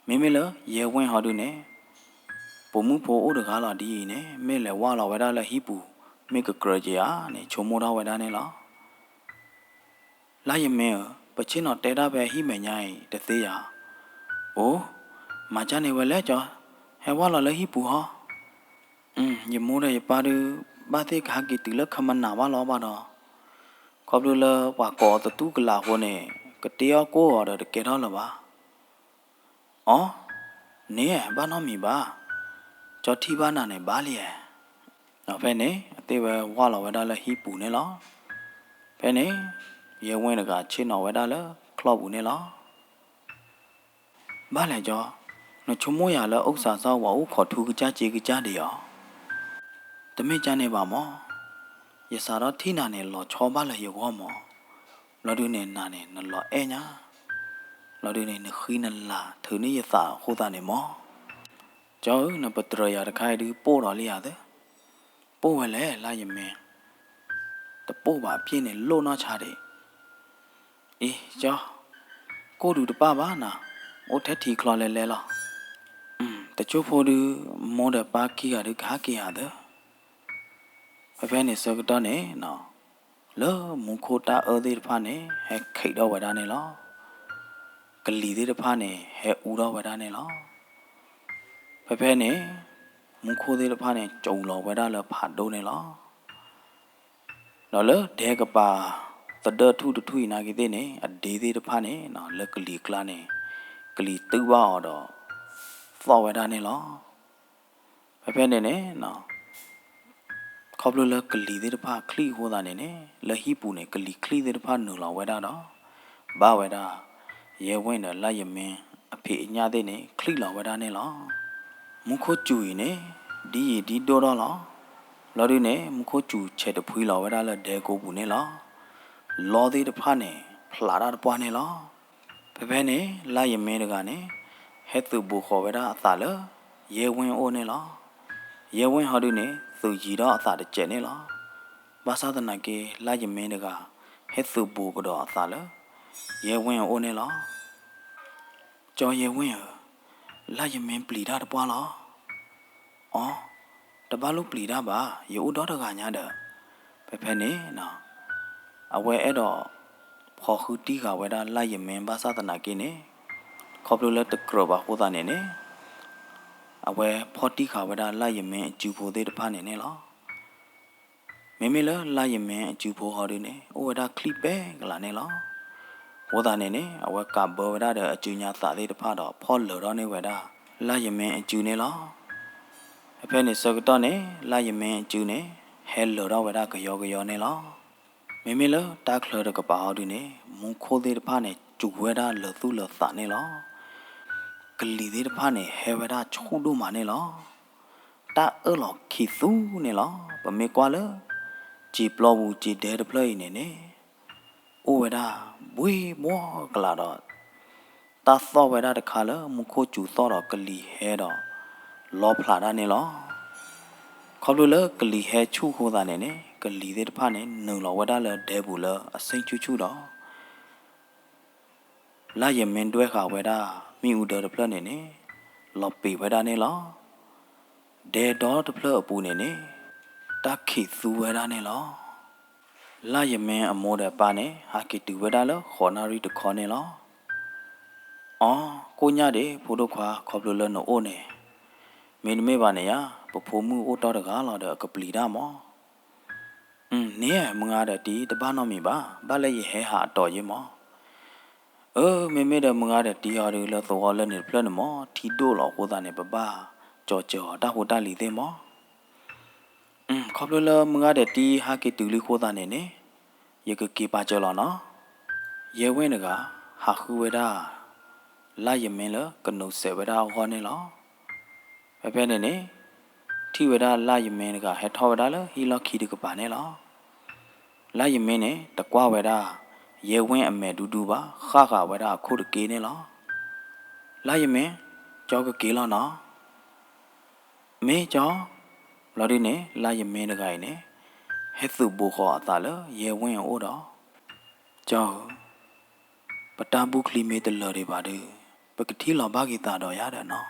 မ့မ့ၢ်လၢယဲၢ်ဝ့ၢ်ဟီဒုန့ၣ် ပိာ်မုၣ်ဖိအိၣ်တဂၤလီၤဒ်အံၤန့ၣ် မ့ၢ်လဲၤဝၢ်လီၤဝဲဒၣ်လၢဟံၣ်ပူၤ မ့ၢ်ကကြၢးက့ၤဧါန့ၣ် ဆိကမိၣ်ထီၣ်ဝဲဒၣ်န့ၣ်လီၤ. လၢယမ့ၢ်ဧၢ, ပဆ့ၣ်နီၤတဲဒၣ်ဖဲဟံၣ်မဲာ်ညါအံၤတသ့ဧါ. အိ, မၤကၢ်န့ၣ်ဝဲလဲၣ်ကၠီ, ဟဲဝၢ်လီၤလၢဟံၣ်ပူၤဟီ. ယမိၢ်ဒီးယပၢ်ဒုး ဘၣ်သ့ၣ်ကဟဲက့ၤတုၤလၢခမနၤဘၣ်လီၤဘၣ်ဒီး, ခီဖျိလၢပှၤကိးအီၤသတူၢ်ကလာ်အဃိန့ၣ် ကတ့အီၣ်ကိၣ်အီၤဒီးတကဲထီၣ်လၢၤဘၣ်. အိ, န့ၣ်ဘၣ်နီတမံၤဘၣ်, ကၠီထံၣ်ဘၣ်နၤန့ၣ်ဘၣ်လံဧါ. ဒီးဖဲန့ၣ် အသ့ၣ်ဝဲဝၢ်လီၤဝဲဒၣ်လၢဟံၣ်ပူၤန့ၣ်လီၤ. ဖဲန့ၣ် ယဲၢ်ဝ့ၢ်တဂၤဆ့ၣ်နီၤဝဲဒၣ်လၢချီၣ်ပူၤန့ၣ်လီၤ. ဘၣ်လဲၣ်ကၠီ, နဆိကမိၣ်ယၤလၢအိၣ်စးစၢ်ဝဲအိၣ်ခိးထူကစၢ်စ့ကစၢ်ဒံးဧါ. တမ့ၢ်ကၢ်န့ၣ်ဘၣ်မၢ်, ယစးထီၣ်ထံၣ်နၤန့ၣ် လီၤဆီဘၣ်လၢယဂီၢ်မၢ်. ဘျီဒုန့ၣ်နၤန့ၣ် နလီၤအဲၣ်ညါ, ဘျီဒုန့ၣ် နဃံနလၤထုးန့ၢ်ယသးအဃိသတးန့ၣ်မၢ်. ကၠီဧၢ, နပတြၢၤယၤတခါအံၤဒုးပိၢ်ဒီးလံဧါသၢ. ပိၢ်ဝဲလဲၣ်လၢယမ့ၢ်, တပိၢ်ဘၣ်ပျ့ၢ်န့ၣ်လိၣ်နီၢ်ဆါဒံး. အံၤကၠီ, ကိၣ်ဒုးတပၣ်ဘၣ်နၤ, အိၣ်ထဲထံချီလဲလဲလီၤ. တကၠိၢ်ဖိဒုး မိၢ်ဒီးပၢ်ခံဂၤဒုးကဟဲက့ၤဧါသၢ. ဖဲဖဲန့ၣ်ဆၢကတီၢ်န့ၣ်နီၤ, လၢမူခိၣ်တၢ်အၢၣ်သ့ၣ်တဖၣ်န့ၣ် ဟဲခံးထီၣ်ဝဲဒၣ်န့ၣ်လီၤ. ကလံၤသ့ၣ်တဖၣ်န့ၣ် ဟဲအူထီၣ်ဝဲဒၣ်န့ၣ်လီၤ. ဖဲဖဲန့ၣ် မူခိၣ်သ့ၣ်တဖၣ်န့ၣ် စူၤလီၤဝဲဒၣ်လၢဖးဒိၣ်န့ၣ်လီၤ. ဒီးလၢဒဲကပၤ သဒၢၣ်ထူၣ်တထူၣ်အံၤနာ်က့သ့ၣ်န့ၣ် အဒ့သ့ၣ်တဖၣ်န့ၣ်နီၤ လၢကလံၤကျါန့ၣ် ကလံၤတုၢ်ဘၣ်အီၤဒီး သီၣ်ဝဲဒၣ်န့ၣ်လီၤ. ဖဲဖဲန့ၣ်န့ၣ်နီၤ ခီဖျိလၢကလံၤသ့ၣ်တဖၣ်ချံၣ်အဃိသတးန့ၣ်န့ၣ် လၢဟံၣ်ပူၤန့ၣ် ကလံၤချံၣ်သ့ၣ်တဖၣ်နုာ်လီၤဝဲဒၣ်ဒီး ဘၣ်ဝဲဒၣ် ယဲဝ့ၢ်ဒီးလါယမ့ၢ်အဖံးအညၣ်သ့ၣ်န့ၣ် ချံၣ်လီၤဝဲဒၣ်န့ၣ်လီၤ. မူခိၣ်စူၤအံၤန့ၣ် ဒ်ယံာ်ဒ်ဒိၣ်ထီၣ်လီၤ. ဘျီဒုန့ၣ် မူခိၣ်စူၤဆဲးတဖှံလီၤဝဲဒၣ်လၢဒဲကိပူၤန့ၣ်လီၤ. လီသ့ၣ်တဖၣ်န့ၣ် ဖျးတၢ်တပှၢ်န့ၣ်လီၤ. ဖဲဖဲန့ၣ် လါယမ့ၢ်တဂၤန့ၣ် ဟဲသုးဘူးဃီၤဝဲဒၣ်အသးလၢ ယဲဝ့ၢ်အအိၣ်န့ၣ်လီၤ. ယဲဝ့ၢ်ဟီဒုန့ၣ် သုးယံၤဒီးအသးတစဲးန့ၣ်လီၤ. ဘၣ်ဆၣ်သနာ်က့ လါယမ့ၢ်တဂၤ ဟဲသုးဘူးကဒီးအသးလၢ ယဲဝ့ၢ်အအိၣ်န့ၣ်လီၤ. ကၠီယဲဝ့ၢ်ဧၢ, လါယမ့ၢ်ပျံၤတၢ်တပှၢ်လီၤ. အီ, တဘၣ်လိၣ်ပျံၤတၢ်ဘၣ်, ယအိၣ်ဒီတဂၤညါဒီး, ဖဲဖဲန့ၣ်နီၤ, အဝဲအဲၣ်ဒိး ဖီဃုတံၢ်ဃာ်ဝဲဒၣ်လါယမ့ၢ်ဘၣ်ဆၣ်သနာ်က့န့ၣ်, ခီဖျိလၢတကြၢးဘၣ်အဃိသတးန့ၣ်န့ၣ်, အဝဲဖီၣ်တံၢ်ဃာ်ဝဲဒၣ်လါယမ့ၢ်အစုဖိသ့ၣ်တဖၣ်န့ၣ်န့ၣ်လီၤ. မ့မ့ၢ်လၢလါယမ့ၢ်အစုဖိဟီဒုန့ၣ် အိၣ်ဝဲဒၣ်ချံၣ်ပဲကလးန့ၣ်လီၤ. အဃိသတးန့ၣ်န့ၣ် အဝဲကးဘၢဝဲဒၣ်ဒီးအစုညါသးသ့ၣ်တဖၣ်ဒီး ဖီၣ်လၢာ်ထီၣ်န့ၢ်ဝဲဒၣ် လါယမ့ၢ်အစုန့ၣ်လီၤ. ဖဲဖဲန့ၣ်ဆၢကတီၢ်န့ၣ် လါယမ့ၢ်အစုန့ၣ် ဟဲလၢာ်ထီၣ်ဝဲဒၣ်ကယီကယီန့ၣ်လီၤ. မ့မ့ၢ်လၢတၢ်ချၢတကပၤဟီဒုန့ၣ် မူခိၣ်သ့ၣ်တဖၣ်န့ၣ် စူၤဝဲဒၣ်လၢာ်သူၣ်လၢာ်သးန့ၣ်လီၤ. ကလံၤသ့ၣ်တဖၣ်န့ၣ် ဟဲဝဲဒၣ်ဆူၣ်ဒိၣ်မးန့ၣ်လီၤ. တၢ်အၢၣ်လီၤခံးသူန့ၣ်လီၤ. ပမ့ၢ်ကွၢ်လၢ စံာ်ပျီပူၤစံာ်ဒဲတဖျၢၣ်အံၤန့ၣ်န့ၣ် အိၣ်ဝဲဒၣ်ဘှ့ဘှီကလးဒီး တၢ်သီၣ်ဝဲဒၣ်တခါလၢမူခိၣ်စူၤသီၣ်ဒီးကလံၤဟဲဒီး လီဖျးတၢ်န့ၣ်လီၤ. ခီဖျိလၢကလံၤဟဲဆူၣ်အဃိသတးန့ၣ်န့ၣ် ကလံၤသ့ၣ်တဖၣ်န့ၣ် နုာ်လီၤဝဲဒၣ်လၢဒဲပူၤလၢအဆ့ၣ်ဆူၣ်ဆူၣ်ဒီး လါယမ့ၢ်ဒွဲၣ်ဃာ်ဝဲဒၣ် မ့ၣ်အူဒၢတဖျၢၣ်န့ၣ်န့ၣ် လီၤပံာ်ဝဲဒၣ်န့ၣ်လီၤ. ဒဲဒီတဖျၢၣ်အပူၤန့ၣ်န့ၣ် တၢ်ခံးသူဝဲဒၣ်န့ၣ်လီၤ. လါယမ့ၢ်အမိၢ်ဒီးပၢ်န့ၣ် ဟးက့ၤတုၤဝဲဒၣ်လၢဃိးနၣ်ရံၣ်တခီန့ၣ်လီၤ. အီ, ကိၣ်ညၣ်ဒ့ၣ် ဖိဒိၣ်ခွါ ခီဖျိလၢနအိၣ်န့ၣ်, မ့တမ့ၢ်ဘၣ်န့ၣ်ယါ, ပဖိမုၣ်အိၣ်တီတဂၤလီၤဒီးအကပျံၤတၢ်မး. န့ၣ် မုၢ်ဂၤဒီးတံၤ တဘၣ်နီတမံၤဘၣ်, ဘၣ်လၢယဟဲဟးအတီၤယ့မး. အၢ မ့မ့ၢ်ဒီးမုၢ်ဂၤဒီးတံၤအီၤဒုး လၢသဝီလၢန့ၣ်တဖျၢၣ်န့ၣ်မး ထံဒိၣ်လီၤအဃိသတးန့ၣ် ပဘၣ်ကၠီၤစၢၤအီၤတၢ်ဖိတၢ်လံၤသ့ၣ်မး. ခီဖျိလၢမုၢ်ဂၤဒီးတံၤဟးက့ၤတုၤလံအဃိသတးန့ၣ်န့ၣ်, ယကက့ၤပာ်စၢၤလီၤနီၤ. ယဲဝ့ၢ်တဂၤ ဟးဃုဝဲဒၣ် လါယမ့ၢ်လၢကနိးစဲးဝဲဒၣ်အဂီၢ်န့ၣ်လီၤ. ဖဲဖဲန့ၣ်န့ၣ် ထံၣ်ဝဲဒၣ်လါယမ့ၢ်တဂၤဟဲထီၣ်ဝဲဒၣ်လၢဟံၣ်လီၢ်ခံတကပၤန့ၣ်လီၤ. လါယမ့ၢ်န့ၣ် တကွၢ်ဝဲဒၣ် ယဲဝ့ၢ်အမဲာ်ဒူဒူဘၣ်, ဃၣ်ဃၣ်ဝဲဒၣ်အခိၣ်တက့ၢ်န့ၣ်လီၤ. လါယမ့ၢ်, ကၠီကက့ၤလီၤနီၤ. မ့ၢ်ကၠီ, ဘျီဒုန့ၣ် လါယမ့ၢ်တဂၤအံၤန့ၣ် ဟဲသုးဘူးဃီၤအသးလၢယဲဝ့ၢ်အအိၣ်ဒီး, ကၠီဧၢ, ပတၢ်ဘူၣ်ချံမ့ၢ်တလၢာ်ဒံးဘၣ်ဒီး ပကထံၣ်လီၤဘၣ်က့ၤသးဒီးယၤဒီးနီၤ.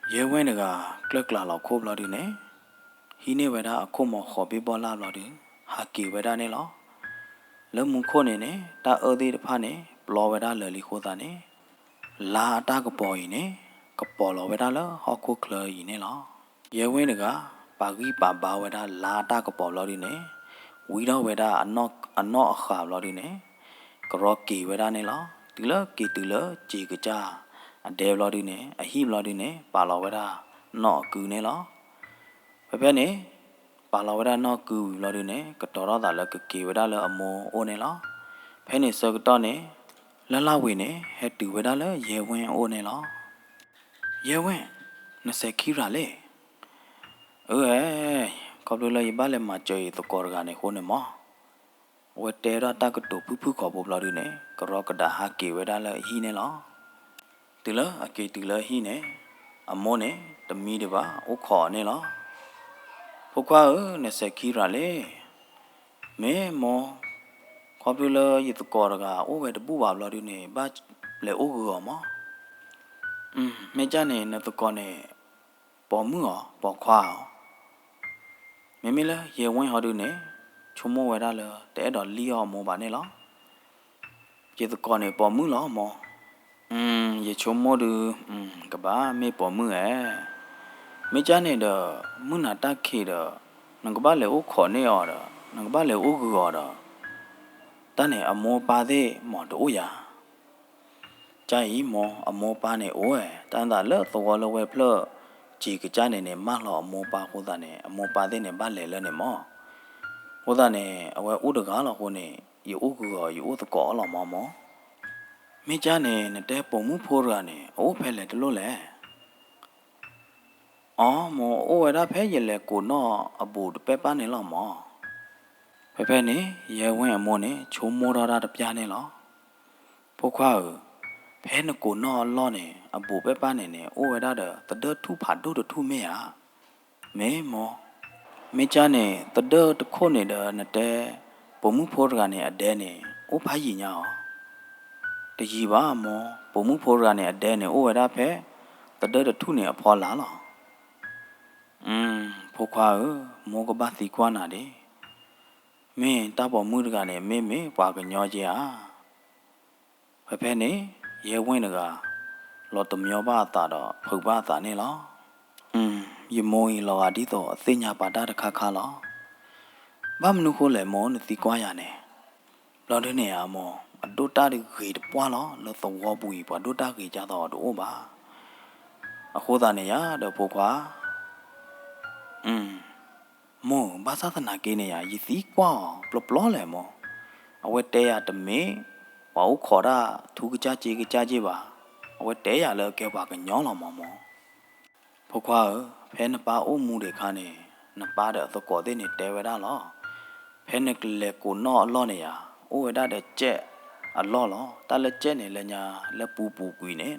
ယဲဝ့ၢ်တဂၤ ကျၢၢ်ကျးလီၤခိၣ်ဘျီဒုန့ၣ် ဟံးန့ၢ်ဝဲဒၣ်အခိၣ်မီၤဃိးဘ့ၣ်ဘီလၢ်ဘျီဒု ဟးက့ၤဝဲဒၣ်န့ၣ်လီၤ. လၢမူခိၣ်န့ၣ်န့ၣ် တၢ်အၢၣ်သ့ၣ်တဖၣ်န့ၣ် ပျီဝဲဒၣ်လၢာ်လံအဃိသတးန့ၣ် လါအတၢ်ကပီၤအံၤန့ၣ် ကပီၤလီၤဝဲဒၣ်လၢဟီၣ်ခိၣ်ချၢအံၤန့ၣ်လီၤ. ယဲဝ့ၢ်တဂၤ ပာ်ဂံၢ်ပာ်ဘါဝဲဒၣ်လါအတၢ်ကပီၤဘျီဒုန့ၣ် ဝံထီၣ်ဝဲဒၣ်အနီၣ်အဃာ်ဘျီဒုန့ၣ် ကရီက့ၤဝဲဒၣ်န့ၣ်လီၤ. တုၤလၢက့ၤတုၤလၢစ့ၤကစၢ်အဒဲဘျီဒုန့ၣ် အဟံၣ်ဘျီဒုန့ၣ် ပာ်လီၤဝဲဒၣ်နီၣ်အကုန့ၣ်လီၤ. ဖဲဖဲန့ၣ် ပာ်လီၤဝဲဒၣ်နီၣ်အကုဝံၤဘျီဒုန့ၣ် ကတီၤထီၣ်သးလၢကက့ၤဝဲဒၣ်လၢအမိၢ်အိၣ်န့ၣ်လီၤ. ဖဲန့ၣ်ဆၢကတီၢ်န့ၣ် လၢ်လၢ်ဝံၤန့ၣ် ဟဲတုၤဝဲဒၣ်လၢယဲဝ့ၢ်အအိၣ်န့ၣ်လီၤ. ယဲဝ့ၢ်, နစဲးခံရၤလံ. အၢ အဲ, ခီဖျိလၢယဘၣ်လဲၤမၤစၢၤယသကိးတဂၤန့ၣ်အဃိန့ၣ်မး. အဝဲတဲဒၣ်တၢ်ကတိၤဖုၣ်ဖုၣ်ကိာ်ဖိဘျီဒုန့ၣ် ကရီကဒါဟးက့ၤဝဲဒၣ်လၢအဟံၣ်န့ၣ်လီၤ. တုၤလၢအက့ၤတုၤလၢအဟံၣ်န့ၣ် အမိၢ်န့ၣ် တမံဒံးဘၣ် အိၣ်ခိးအီၤန့ၣ်လီၤ. ဖိခွါဧၢ, နစဲးခံရၤလံ. မ့ၢ်မိၢ်, ခီဖျိလၢယသကိးတဂၤအိၣ်ဝဲတဘူၣ်ဘၣ်ဘျီဒုန့ၣ် ဘၣ်လဲၤအိၣ်ဂုာ်အီၤမး. မ့ၢ်ကၢ်န့ၣ် နသကိးန့ၣ် ပိာ်မုၣ်အီၤ ပိာ်ခွါအီၤ. မ့မ့ၢ်လၢယဲၢ်ဝ့ၢ်ဟီဒုန့ၣ် ဆိကမိၣ်ဝဲဒၣ်လၢတအဲၣ်ဒိးလံၣ်အီၣ်အမိၢ်ဘၣ်န့ၣ်လီၤ. ယသကိးန့ၣ်ပိာ်မုၣ်လီၤမၢ်. ယဆိကမိၣ်ဒု ကဘၣ်မ့ၢ်ပိာ်မုၣ်ဧါ. မ့ၢ်ကၢ်န့ၣ်ဒီး မုၢ်နၤတၢ်ခံးဒီး နကဘၣ်လဲၤအိၣ်ခိးန့ၢ်အီၤဒီး နကဘၣ်လဲၤအိၣ်ဂုာ်အီၤဒီး တၢ်န့ၣ်အမိၢ်ပၢ်သ့ၣ်မၢ်တအိၣ်ယၤ ကၢ်အံၤမၢ် အမိၢ်ပၢ်န့ၣ်အိၣ်ဝဲ တၢ်သးလၢသဝီလၢဝဲဖျၢၣ် စံာ်ကစၢ်န့ၣ်န့ၣ် မၢလီၤအမိၢ်ပၢ်အဃိသတးန့ၣ် အမိၢ်ပၢ်သ့ၣ်န့ၣ် ဘၣ်လဲၤလၢန့ၣ်မၢ်. အဃိသတးန့ၣ် အဝဲအိၣ်တဂၤလီၤအဃိန့ၣ် ယအိၣ်ဂုာ်အီၤ ယအိၣ်သကိးအီၤလီၤမၢ်မၢ်. မ့ၢ်ကၢ်န့ၣ် နတဲပိာ်မုၣ်ဖိတဂၤန့ၣ် အအိၣ်ဖဲလဲၣ်တလိၣ်လဲၣ်. အီ မၢ် အအိၣ်ဝဲဒၣ်ဖဲယလဲၤကိးနီၣ်အဘူးတပဲၢ်ပၢ်န့ၣ်လီၤမၢ်. ဖဲဖဲန့ၣ် ယဲၢ်ဝ့ၢ်အမိၢ်န့ၣ် ဆိကမိၣ်ထီၣ်တၢ်တပျၢ်န့ၣ်လီၤ. ဖိခွါဧၢ, ဖဲနကိးနီၣ်အလီၢ်န့ၣ် အဘူးပဲၢ်ပၢ်န့ၣ်န့ၣ် အိၣ်ဝဲဒၣ်ဒီးသဒၢၣ်ထူၣ်ဖးဒိၣ်တထူၣ်မ့ၢ်ဧါ. မ့ၢ်မၢ်, မ့ၢ်ကၢ်န့ၣ် သဒၢၣ်တခိၣ်န့ၣ်ဒီးနတဲ ပိာ်မုၣ်ဖိတဂၤန့ၣ်အဒဲန့ၣ် အိၣ်ဖးယံာ်ညါအီၤ. တယံာ်ဘၣ်မၢ်, ပိာ်မုၣ်ဖိတဂၤန့ၣ် အဒဲန့ၣ် အိၣ်ဝဲဒၣ်ဖဲ သဒၢၣ်တထူၣ်န့ၣ်အဖီလာ်လီၤ. ဖိခွါဧၢ, မိၢ်ကဘၣ်သံကွၢ်နၤဒၣ်, မ့ၢ်တၢ်ပိာ်မုၣ်တဂၤန့ၣ် မ့ၢ်မ့ၢ်ပှၤကညီက့ဧါ. ဖဲဖဲန့ၣ် ယဲၢ်ဝ့ၢ်တဂၤ လီၤတမျီဘၣ်အသးဒီးဖုးဘၣ်အသးန့ၣ်လီၤ. ယမိၢ်အံၤလီၤဂာ်ဒ်သိးအသ့ၣ်ညါပာ်တၢ်တခါခါလီၤ. ဘၣ်မနုၤဃိလဲၣ်မိၢ် နသံကွၢ်ယၤန့ၣ်, ဘျီဒုန့ၣ်အမိၢ် အဒိၣ်တၢ်တဂ့ၤတပှၢ်လီၤ. လၢသဝီပူၤအံၤ ပှၤဒိၣ်တၢ်ဂ့ၤကၢ်သိးအီၤတအိၣ်ဘၣ်. အဃိသတးန့ၣ်ယၤဒီးဖိခွါ မိၢ်ဧၢ, ဘၣ်ဆၣ်သနာ်က့န့ၣ်ယၤ ယသံကွၢ်အီၤပျီပျီလဲၣ်မိၢ်, အဝဲတဲယၤတမ့ၢ် ပှၤအိၣ်ခိးတၢ်ထူကစၢ်စ့ကစၢ်က့ဘၣ်, အဝဲတဲယၤလၢအကဲပှၤကညီလီၤမၢ်မိၢ်. ဖိခွါဧၢ, ဖဲနပၢ်အိၣ်မူဒံးအခါန့ၣ် နပၢ်ဒီးအသကိးသ့ၣ်န့ၣ်တဲဝဲဒၣ်လီၤ. ဖဲနကလဲၤကိးနီၣ်အလီၢ်န့ၣ်ယၤ အိၣ်ဝဲဒၣ်ဒီးစဲးအလီၢ်လီၤ. တၢ်လၢစဲးန့ၣ်လၢညါလၢပူၤပူၤကွံာ်န့ၣ်,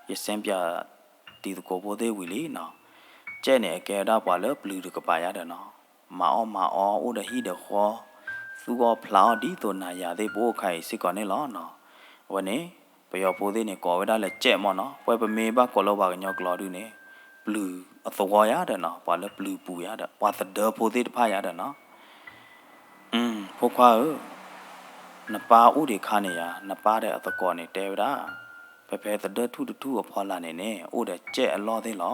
ယစဲးပၠး တံၤသကိးဖိသ့ၣ်ဝံၤလံနီၤ, စဲးန့ၣ်အကဲဝဲဒၣ်ပှၤလၢပျုၤတကပၤယါဒီးနီၤ, မၤအီၣ်မၤအီအိၣ်ဒီးဟံၣ်ဒီးဃီ, သူၣ်အီၣ်ဖျးအီၣ်ဒ်သိးနၤယၤသ့ၣ်ပအိၣ်အခါအံၤစ့ၢ်ကီးန့ၣ်လီၤနီၤ. အဝဲန့ၣ် ပယီၤဖိသ့ၣ်န့ၣ် ကိးဝဲဒၣ်လၢစဲးမၢ်နီၤ, ပဝဲပမ့ၢ်ဘၣ်ကိးလၢပှၤကညီကျိာ်ဒုန့ၣ် ပျုၤအသဝီယါဒီးနီၤ, ပှၤလၢပျုၤပူၤယါဒီး ပှၤသဒၢဖိသ့ၣ်တဖၣ်ယါဒီးနီၤ. ဖိခွါဧၢ, နပၢ်အိၣ်ဒံးအခါန့ၣ်ယါ, နပၢ်ဒီးအသကိးန့ၣ်တဲဝဲဒၣ်, ဖဲဖဲသဒၢၣ်ထူၣ်တထူၣ်အဖီလာ်န့ၣ်န့ၣ် အိၣ်ဒီးစဲးအလီၢ်သ့ၣ်လီၤ.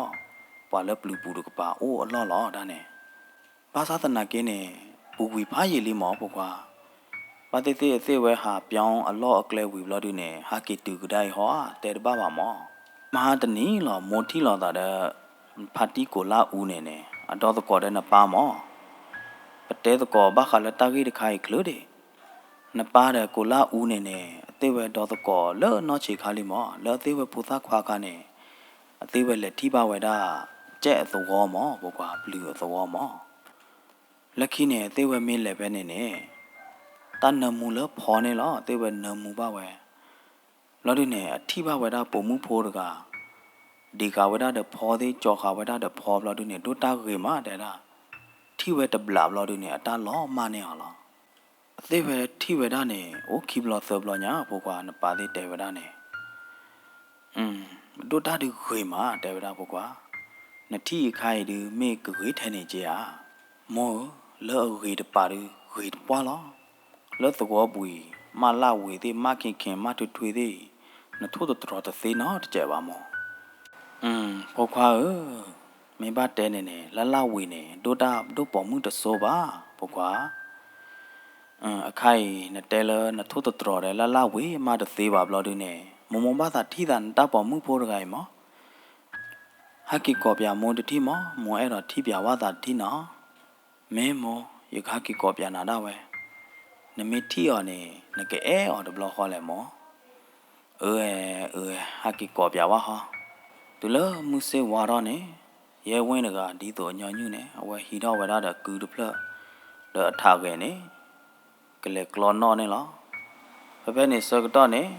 ပှၤလၢပျုၤပူၤတကပၤအိၣ်အလီၢ်လီၤဒၣ်န့ၣ်. ဘၣ်ဆၣ်သနာ်က့န့ၣ် ပူၤကွံာ်ဖးယံာ်လံမၢ်ဖိခွါ, ဘၣ်သ့ၣ်သ့ၣ်အသ့ၣ်ဝဲဟးပၠီအလီၢ်အကျဲဝံၤဘျီဒုန့ၣ် ဟးက့ၤတုၤကဒါအံၤဟီဧါ, တဲတဘၣ်ဘၣ်မၢ်. မဟါတနံၤလီၤ မိၢ်ထံၣ်လိာ်သးဒီး ဖါတံၢ်ကိးလါအူန့ၣ်န့ၣ် အဒီသကိးဒီးနပၢ်မၢ်. ပတဲသကိးဘၣ်ဃးလၢတၢ်ဂ့ၢ်တခါအံၤချုးဒံး, နပၢ်ဒီးကိးလါအူန့ၣ်န့ၣ် အသ့ၣ်ဝဲဒီသကိးလၢနီၢ်ဆံးခါလံမၢ်, လၢအသ့ၣ်ဝဲဖိသၣ်ခွါခါန့ၣ် အသ့ၣ်ဝဲလဲၤထံၣ်ဘၣ်ဝဲဒၣ် စဲးအသဝီမၢ်, ပကွၢ်ပျုၤအသဝီမၢ်. လၢခံန့ၣ် အသ့ၣ်ဝဲမ့ၢ်လဲၤဖဲန့ၣ်န့ၣ် တၢ်နၢမူလၢဖီန့ၣ်လီၤ, အသ့ၣ်ဝဲနၢမူဘၣ်ဝဲ. ဘျီဒုန့ၣ် အထံၣ်ဘၣ်ဝဲဒၣ်ပိာ်မုၣ်ဖိတဂၤ ဒံးဃာ်ဝဲဒၣ်ဒီးဖီသ့ၣ်, ကၠီဃာ်ဝဲဒၣ်ဒီးဖီဘျီဒုန့ၣ် ဒိၣ်တၢ်ဂ့ၤမးတဲဒၣ်, ထံၣ်ဝဲတဘျီဘျီဒုန့ၣ် အတၢ်လီၤမၢ်န့ၢ်အီၤလီၤ. အသ့ၣ်ဝဲထံၣ်ဝဲဒၣ်န့ၣ် အိၣ်ခံဘျီသၢဘျီညါ ဖိခွါ, နပၢ်သ့ၣ်တဲဝဲဒၣ်န့ၣ် ဒိၣ်တၢ်ဒုးဂ့ၤမး တဲဝဲဒၣ်ဖိခွါ, နထံၣ်အခါအံၤဒုး မ့ၢ်ကဂ့ၤထဲန့ၣ်က့ဧါ. မိၢ်ဧၢ, လၢအဂ့ၤတပၤဒုး ဂ့ၤတပှၢ်လီၤ. လၢသဝီပူၤအံၤ မၢ်လၢ်ဝံၤသ့ၣ် မၢ်ခ့ခ့ မၢ်ထွ့ထွ့သ့ၣ်အံၤ နထိၣ်သတြီၤတသ့နီတစဲးဘၣ်မိၢ်. ဖိခွါဧၢ, မ့ၢ်ဘၣ်တဲန့ၣ်န့ၣ် လၢ်လၢ်ဝံၤန့ၣ် ဒိၣ်တၢ်ဒိၣ်ပိာ်မုၣ်တစိဘၣ် ဖိခွါ. အခါအံၤ နတဲလၢနထိၣ်သတြီၤဒီးလၢ်လၢ်ဝံၤမးတသ့ဘၣ်ဘျီဒုန့ၣ် မိၢ်မိၢ်ဘၣ်သးထံၣ်သးနတၢ်ပိာ်မုၣ်ဖိတဂၤအံၤမၢ်. ဟဲက့ၤကိးပၠးမိၢ်တထံၣ်မၢ်, မိၢ်အဲၣ်ဒိးထံၣ်ပၠးဝဲသးတထံၣ်နီၤ. မ့ၢ်မိၢ်, ယကဟဲက့ၤကိးပၠးနၤဒၣ်ဝဲ. နမ့ၢ်ထံၣ်အီၤန့ၣ် နကအဲၣ်အီၤတဘျီဃီလဲၣ်မိၢ်. အၢ, အၢ, ဟဲက့ၤကိးပၠးဝဲဟီ. တုၤလၢမုၢ်ဆ့ၣ်ဝါထီၣ်န့ၣ် ယဲၢ်ဝ့ၢ်တဂၤဒ်သိးအညီနုၢ်န့ၣ် အဝဲဟံးထီၣ်ဝဲဒၣ်ဒီးကုတဖျၢၣ် ဒီးအထးဂဲၤန့ၣ် ကလဲၤကျီနီၣ်န့ၣ်လီၤ. ဖဲဖဲန့ၣ်ဆၢကတီၢ်န့ၣ်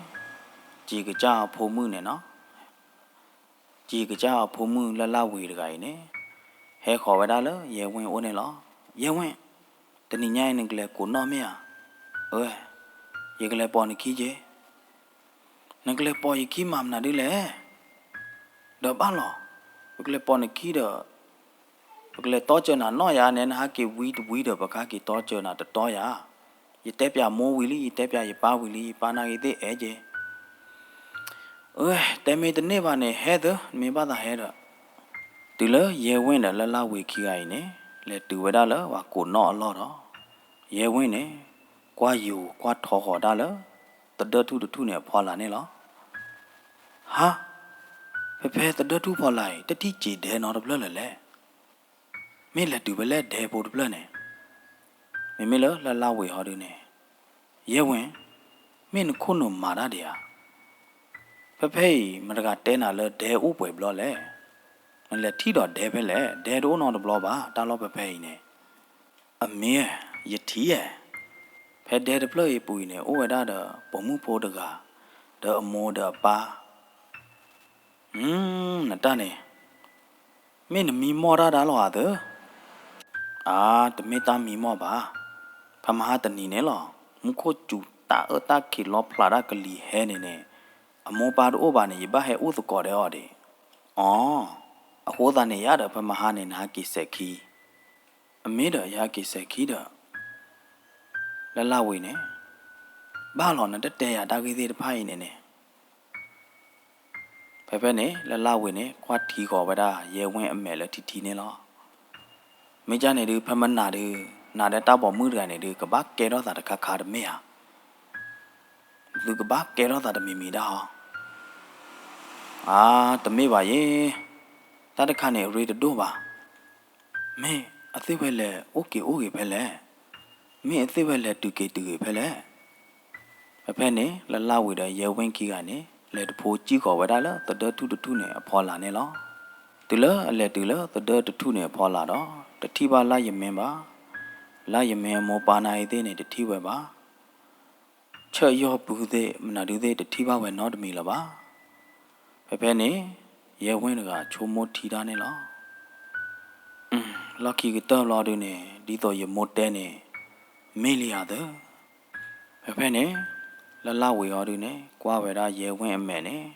စံာ်ကစၢ်အဖိမုၣ်န့ၣ်နီၤ စံာ်ကစၢ်အဖိမုၣ်လၢ်လၢ်ဝံၤတဂၤအံၤန့ၣ် ဟဲဃီၤဝဲဒၣ်လၢယဲၢ်ဝ့ၢ်အိၣ်န့ၣ်လီၤ. ယဲၢ်ဝ့ၢ်, တနံၤညါအံၤနကလဲၤကိးနီၣ်မ့ၢ်ဧါ. အၢ, ယကလဲၤပိာ်နခံက့. နကလဲၤပိာ်ယခံမၤမနုၤဒ်လဲၣ်. ဒီးဘၣ်လီၤ, ပကလဲၤပိာ်နခံဒီး ပကလဲၤတီစၢၤနၤနီၢ်ယၤန့ၣ် နဟးက့ၤဝံတဝံဒီး ပကဟဲက့ၤတီစၢၤနၤတတီယၤ. ယတဲပၠးမိၢ်ဝံၤလံ, ယတဲပၠးယပၢ်ဝံၤလံ, ယပၢ်နာ်ဂ့ၤသ့ၣ်အဲၣ်က့ၤ အၢ တဲမ့ၢ်တန့ၢ်ဘၣ်န့ၣ် ဟဲသု, နမ့ၢ်ဘၣ်သးဟဲဒီး. တုၤလၢယဲဝ့ၢ်ဒီးလၢ်လၢ်ဝ့ၤခံဂၤအံၤန့ၣ် လဲၤတုၤဝဲဒၣ်လၢပှၤကိးနီၣ်အလီၢ်ဒီး ယဲဝ့ၢ်န့ၣ် ကွၢ်ယိၤကွၢ်ထီဃီၤတၢ်လၢ သဒၢထူၣ်တထူၣ်န့ၣ်အဖီလာ်န့ၣ်လီၤ. ဟါ, ဖဲဖဲသဒၢထူၣ်ဖီလာ်အံၤ တထံၣ်စ့ၢ်ဒဲနီတဖျၢၣ်လၢၤလဲၣ်. မ့ၢ်လဲၤတုၤဖဲလဲၣ်ဒဲဖိတဖျၢၣ်န့ၣ်. မ့မ့ၢ်လၢလၢ်လၢ်ဝ့ၤဟီဒုန့ၣ်, ယဲဝ့ၢ်, မ့ၢ်နခိၣ်နူာ်မၤတၢ်ဒံးဧါ. ဖဲဖဲအံၤ မတဂၤတဲနၤလၢဒဲအိၣ်ပှဲၤဘျီလဲၣ်. နလဲၤထံၣ်ဒီးဒဲဖဲလဲၣ်, ဒဲတအိၣ်နီတဘျီဘၣ် တၢ်လီၢ်ဖဲဖဲအံၤန့ၣ်. အမ့ၢ်, ယထံၣ်ဧါ. ဖဲဒဲတဖျၢၣ်အံၤပူၤအံၤန့ၣ် အိၣ်ဝဲဒၣ်ဒီးပိာ်မုၣ်ဖိတဂၤ, ဒီးအမိၢ်ဒီးအပၢ် နတၢ်န့ၣ် မ့ၢ်နမံမီၢ်တၢ်ဒၣ်လီၤဧါသၢ. အါ, တမ့ၢ်တၢ်မံမီၢ်ဘၣ်. ဖဲမဟါတနံၤန့ၣ်လီၤ, မူခိၣ်စူၤတၢ်အၢတၢ်ခံးလီဖျးတၢ်ကလံၤဟဲန့ၣ်န့ၣ်, အမိၢ်ပၢ်တအိၣ်ဘၣ်န့ၣ် ယဘၣ်ဟဲအိၣ်သကိးဒီးအီၤဒံး. အီ, အဃိသတးန့ၣ်ယၤဒီး ဖဲမဟါန့ၣ် နဟးက့ၤစဲၤခံ အမ့ၢ်ဒီးယဟဲက့ၤစဲၤခံဒီး လၢ်လၢ်ဝ့ၤန့ၣ်, ဘၣ်လီၤ နတတဲယၤတၢ်ဂ့ၢ်သ့ၣ်တဖၣ်အံၤန့ၣ်န့ၣ်. ဖဲဖဲန့ၣ် လၢ်လၢ်ဝ့ၤန့ၣ် ကွၢ်ထံဃီၤဝဲဒၣ်ယဲဝ့ၢ်အမဲာ်လၢထံထံန့ၣ်လီၤ. မ့ၢ်ကၢ်န့ၣ်ဒုး ဖဲမနၤဒုး, နၤဒီးတၢ်ပိာ်မုၣ်တဂၤန့ၣ်ဒုး ကဘၣ်ကဲထီၣ်သးတခါခါတမ့ၢ်ဧါ. သုကဘၣ်ကဲထီၣ်သးတမံၤမံၤဒၣ်ဟီ. အါ, တမ့ၢ်ဘၣ်ယဲ, တၢ်တခါန့ၣ်အရ့တဒိၣ်ဘၣ်. မ့ၢ်အသ့ၣ်ဝဲလဲၤအိၣ်က့ၤအိၣ်ဂ့ၤဖဲလဲၣ်. မ့ၢ်အသ့ၣ်ဝဲလဲၤတုၤက့ၤတုၤဂ့ၤဖဲလဲၣ်. ဖဲဖဲန့ၣ် လၢ်လၢ်ဝ့ၤဒီးယဲဝ့ၢ်ခံဂၤန့ၣ် လဲၤတဖိစံၣ်ဃီၤဝဲဒၣ်လၢသဒၢထူၣ်တထူၣ်န့ၣ်အဖီလာ်န့ၣ်လီၤ. တုၤလၢအလဲၤတုၤလၢသဒၢတထူၣ်န့ၣ်အဖီလာ်ဒီး တထံၣ်ဘၣ်လၢ်ယမ့ၢ်ဘၣ်. လၢ်ယမ့ၢ်အမိၢ်ပၢ်နာ်ဂ့ၤသ့ၣ်န့ၣ် တထံၣ်ဝဲဘၣ်. ဆၢၣ်ယီၢ်ပုသ့ၣ် မနုၤဒုသ့ၣ် တထံၣ်ဘၣ်ဝဲနီတမံၤလၢၤဘၣ်. ဖဲဖဲန့ၣ် ယဲဝ့ၢ်တဂၤဆိကမိၣ်ထံတၢ်န့ၣ်လီၤ. လီၢ်ခံကတၢၢ်ဘျီဒုန့ၣ် ဒ်သိးယမိၢ်တဲန့ၣ် မ့ၢ်လံဧါသၢ. ဖဲဖဲန့ၣ် လၢ်လၢ်ဝ့ၤအီၤဒုန့ၣ် ကွၢ်ဝဲဒၣ်ယဲဝ့ၢ်အမဲာ်န့ၣ်,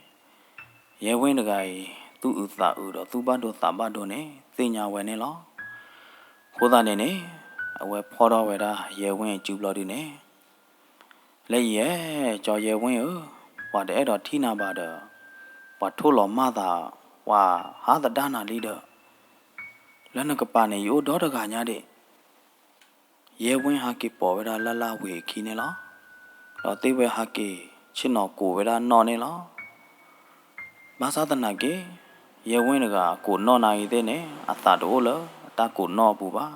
ယဲဝ့ၢ်တဂၤအံၤ သူၣ်အုးသးအုးဒီးသူၣ်ဘၣ်ဒိသးဘၣ်ဒိန့ၣ် သ့ၣ်ညါဝဲန့ၣ်လီၤ. အဃိသတးန့ၣ်န့ၣ် အဝဲဖီၣ်ထီၣ်ဝဲဒၣ်ယဲဝ့ၢ်အစုဘျီဒုန့ၣ် လၢယဲ, ကၠီယဲဝ့ၢ်ဧၢ, ပှၤတအဲၣ်ဒိးထံၣ်နၤဘၣ်ဒီး ပှၤထိၣ်လီၤမၢ်သး, ပှၤဟးသဒါနၤလံဒီး လၢနကပၤန့ၣ် ယအိၣ်ဒီတဂၤညါဒံး. ယဲဝ့ၢ်ဟးက့ၤပိာ်ဝဲဒၣ်လၢ်လၢ်ဝ့ၤအခံန့ၣ်လီၤ. ဒီးသ့ၣ်ဝဲဟးက့ၤဆ့ၣ်နီၤကိးဝဲဒၣ်နီၣ်န့ၣ်လီၤ. ဘၣ်ဆၣ်သနာ်က့ ယဲဝဲန့ၣ်တဂၤ ကိးနီၣ်နာ်ဂ့ၤသ့ၣ်န့ၣ် အသးတအိၣ်လၢတၢ်ကိးနီၣ်အပူၤဘၣ်.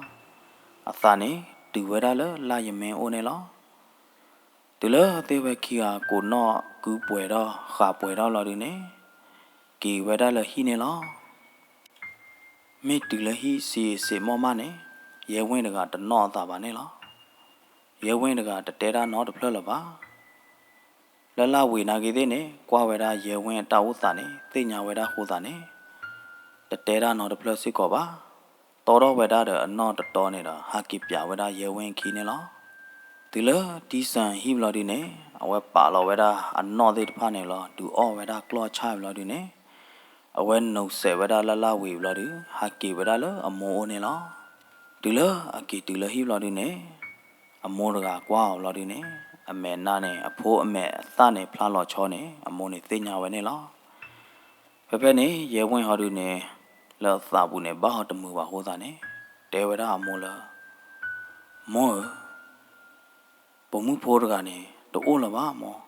အသးန့ၣ်တုၤဝဲဒၣ်လၢလၢ်ယမ့ၢ်အိၣ်န့ၣ်လီၤ. တုၤလၢသ့ၣ်ဝဲခံဂၤကိးနီၣ်ကုပှဲၤထီၣ်ဃာ်ပှဲၤထီၣ်လီၤဒုန့ၣ် က့ၤဝဲဒၣ်လၢဟံၣ်န့ၣ်လီၤ. မ့ၢ်တုၤလၢဟံၣ်စံးစ့းမီၢ်မၢ်န့ၣ် ယဲဝဲတဂၤတနီၣ်အသးဘၣ်န့ၣ်လီၤ. ယဲဝဲတဂၤတတဲတၢ်နီတဖျၢၣ်လၢၤဘၣ်. လၢ်လၢ်ဝ့ၤနာ်ဂ့ၤသ့ၣ်န့ၣ် ကွၢ်ဝဲဒၣ်ယဲဝဲအတၢ်အိၣ်သးန့ၣ် သ့ၣ်ညါဝဲဒၣ်ဃိသးန့ၣ် တတဲတၢ်နီတဖျၢၣ်စ့ၢ်ကီးဘၣ်. တီထီၣ်ဝဲဒၣ်ဒီးအနီၣ်တတီန့ၣ်ဒီး ဟးက့ၤပၠးဝဲဒၣ်ယဲဝဲခံန့ၣ်လီၤ. တုၤလၢတံၢ်စၢဟံၣ်ဘျီဒုန့ၣ် အဝဲပာ်လီၤဝဲဒၣ်အနီၣ်သ့ၣ်တဖၣ်န့ၣ်လီၤ. ဒုးအီၣ်ဝဲဒၣ်ကျီၢ်ဆၣ်ဘျီဒုန့ၣ် အဝဲနုာ်စဲးဝဲဒၣ်လၢ်လၢ်ဝ့ၤဘျီဒု ဟးက့ၤဝဲဒၣ်လၢအမိၢ်အိၣ်န့ၣ်လီၤ. တုၤလၢအက့ၤတုၤလၢဟံၣ်ဘျီဒုန့ၣ် အမိၢ်တဂၤကွၢ်အီၤဘျီဒုန့ၣ် အမဲာ်နါန့ၣ် အဖိအမဲာ်အသၣ်န့ၣ် ဖျါလီၤဆီန့ၣ် အမိၢ်န့ၣ်သ့ၣ်ညါဝဲန့ၣ်လီၤ. ဖဲဖဲန့ၣ် ယဲဝဲဟီဒုန့ၣ် လၢအသးပူၤန့ၣ် ဘၣ်ဟီတမုာ်ဘၣ်အဃိသတးန့ၣ် တဲဝဲဒၣ်အမိၢ်လၢ မိၢ်ဧၢ, ပိာ်မုၣ်ဖိတဂၤန့ၣ် တအိၣ်လၢၤဘၣ်မိၢ်.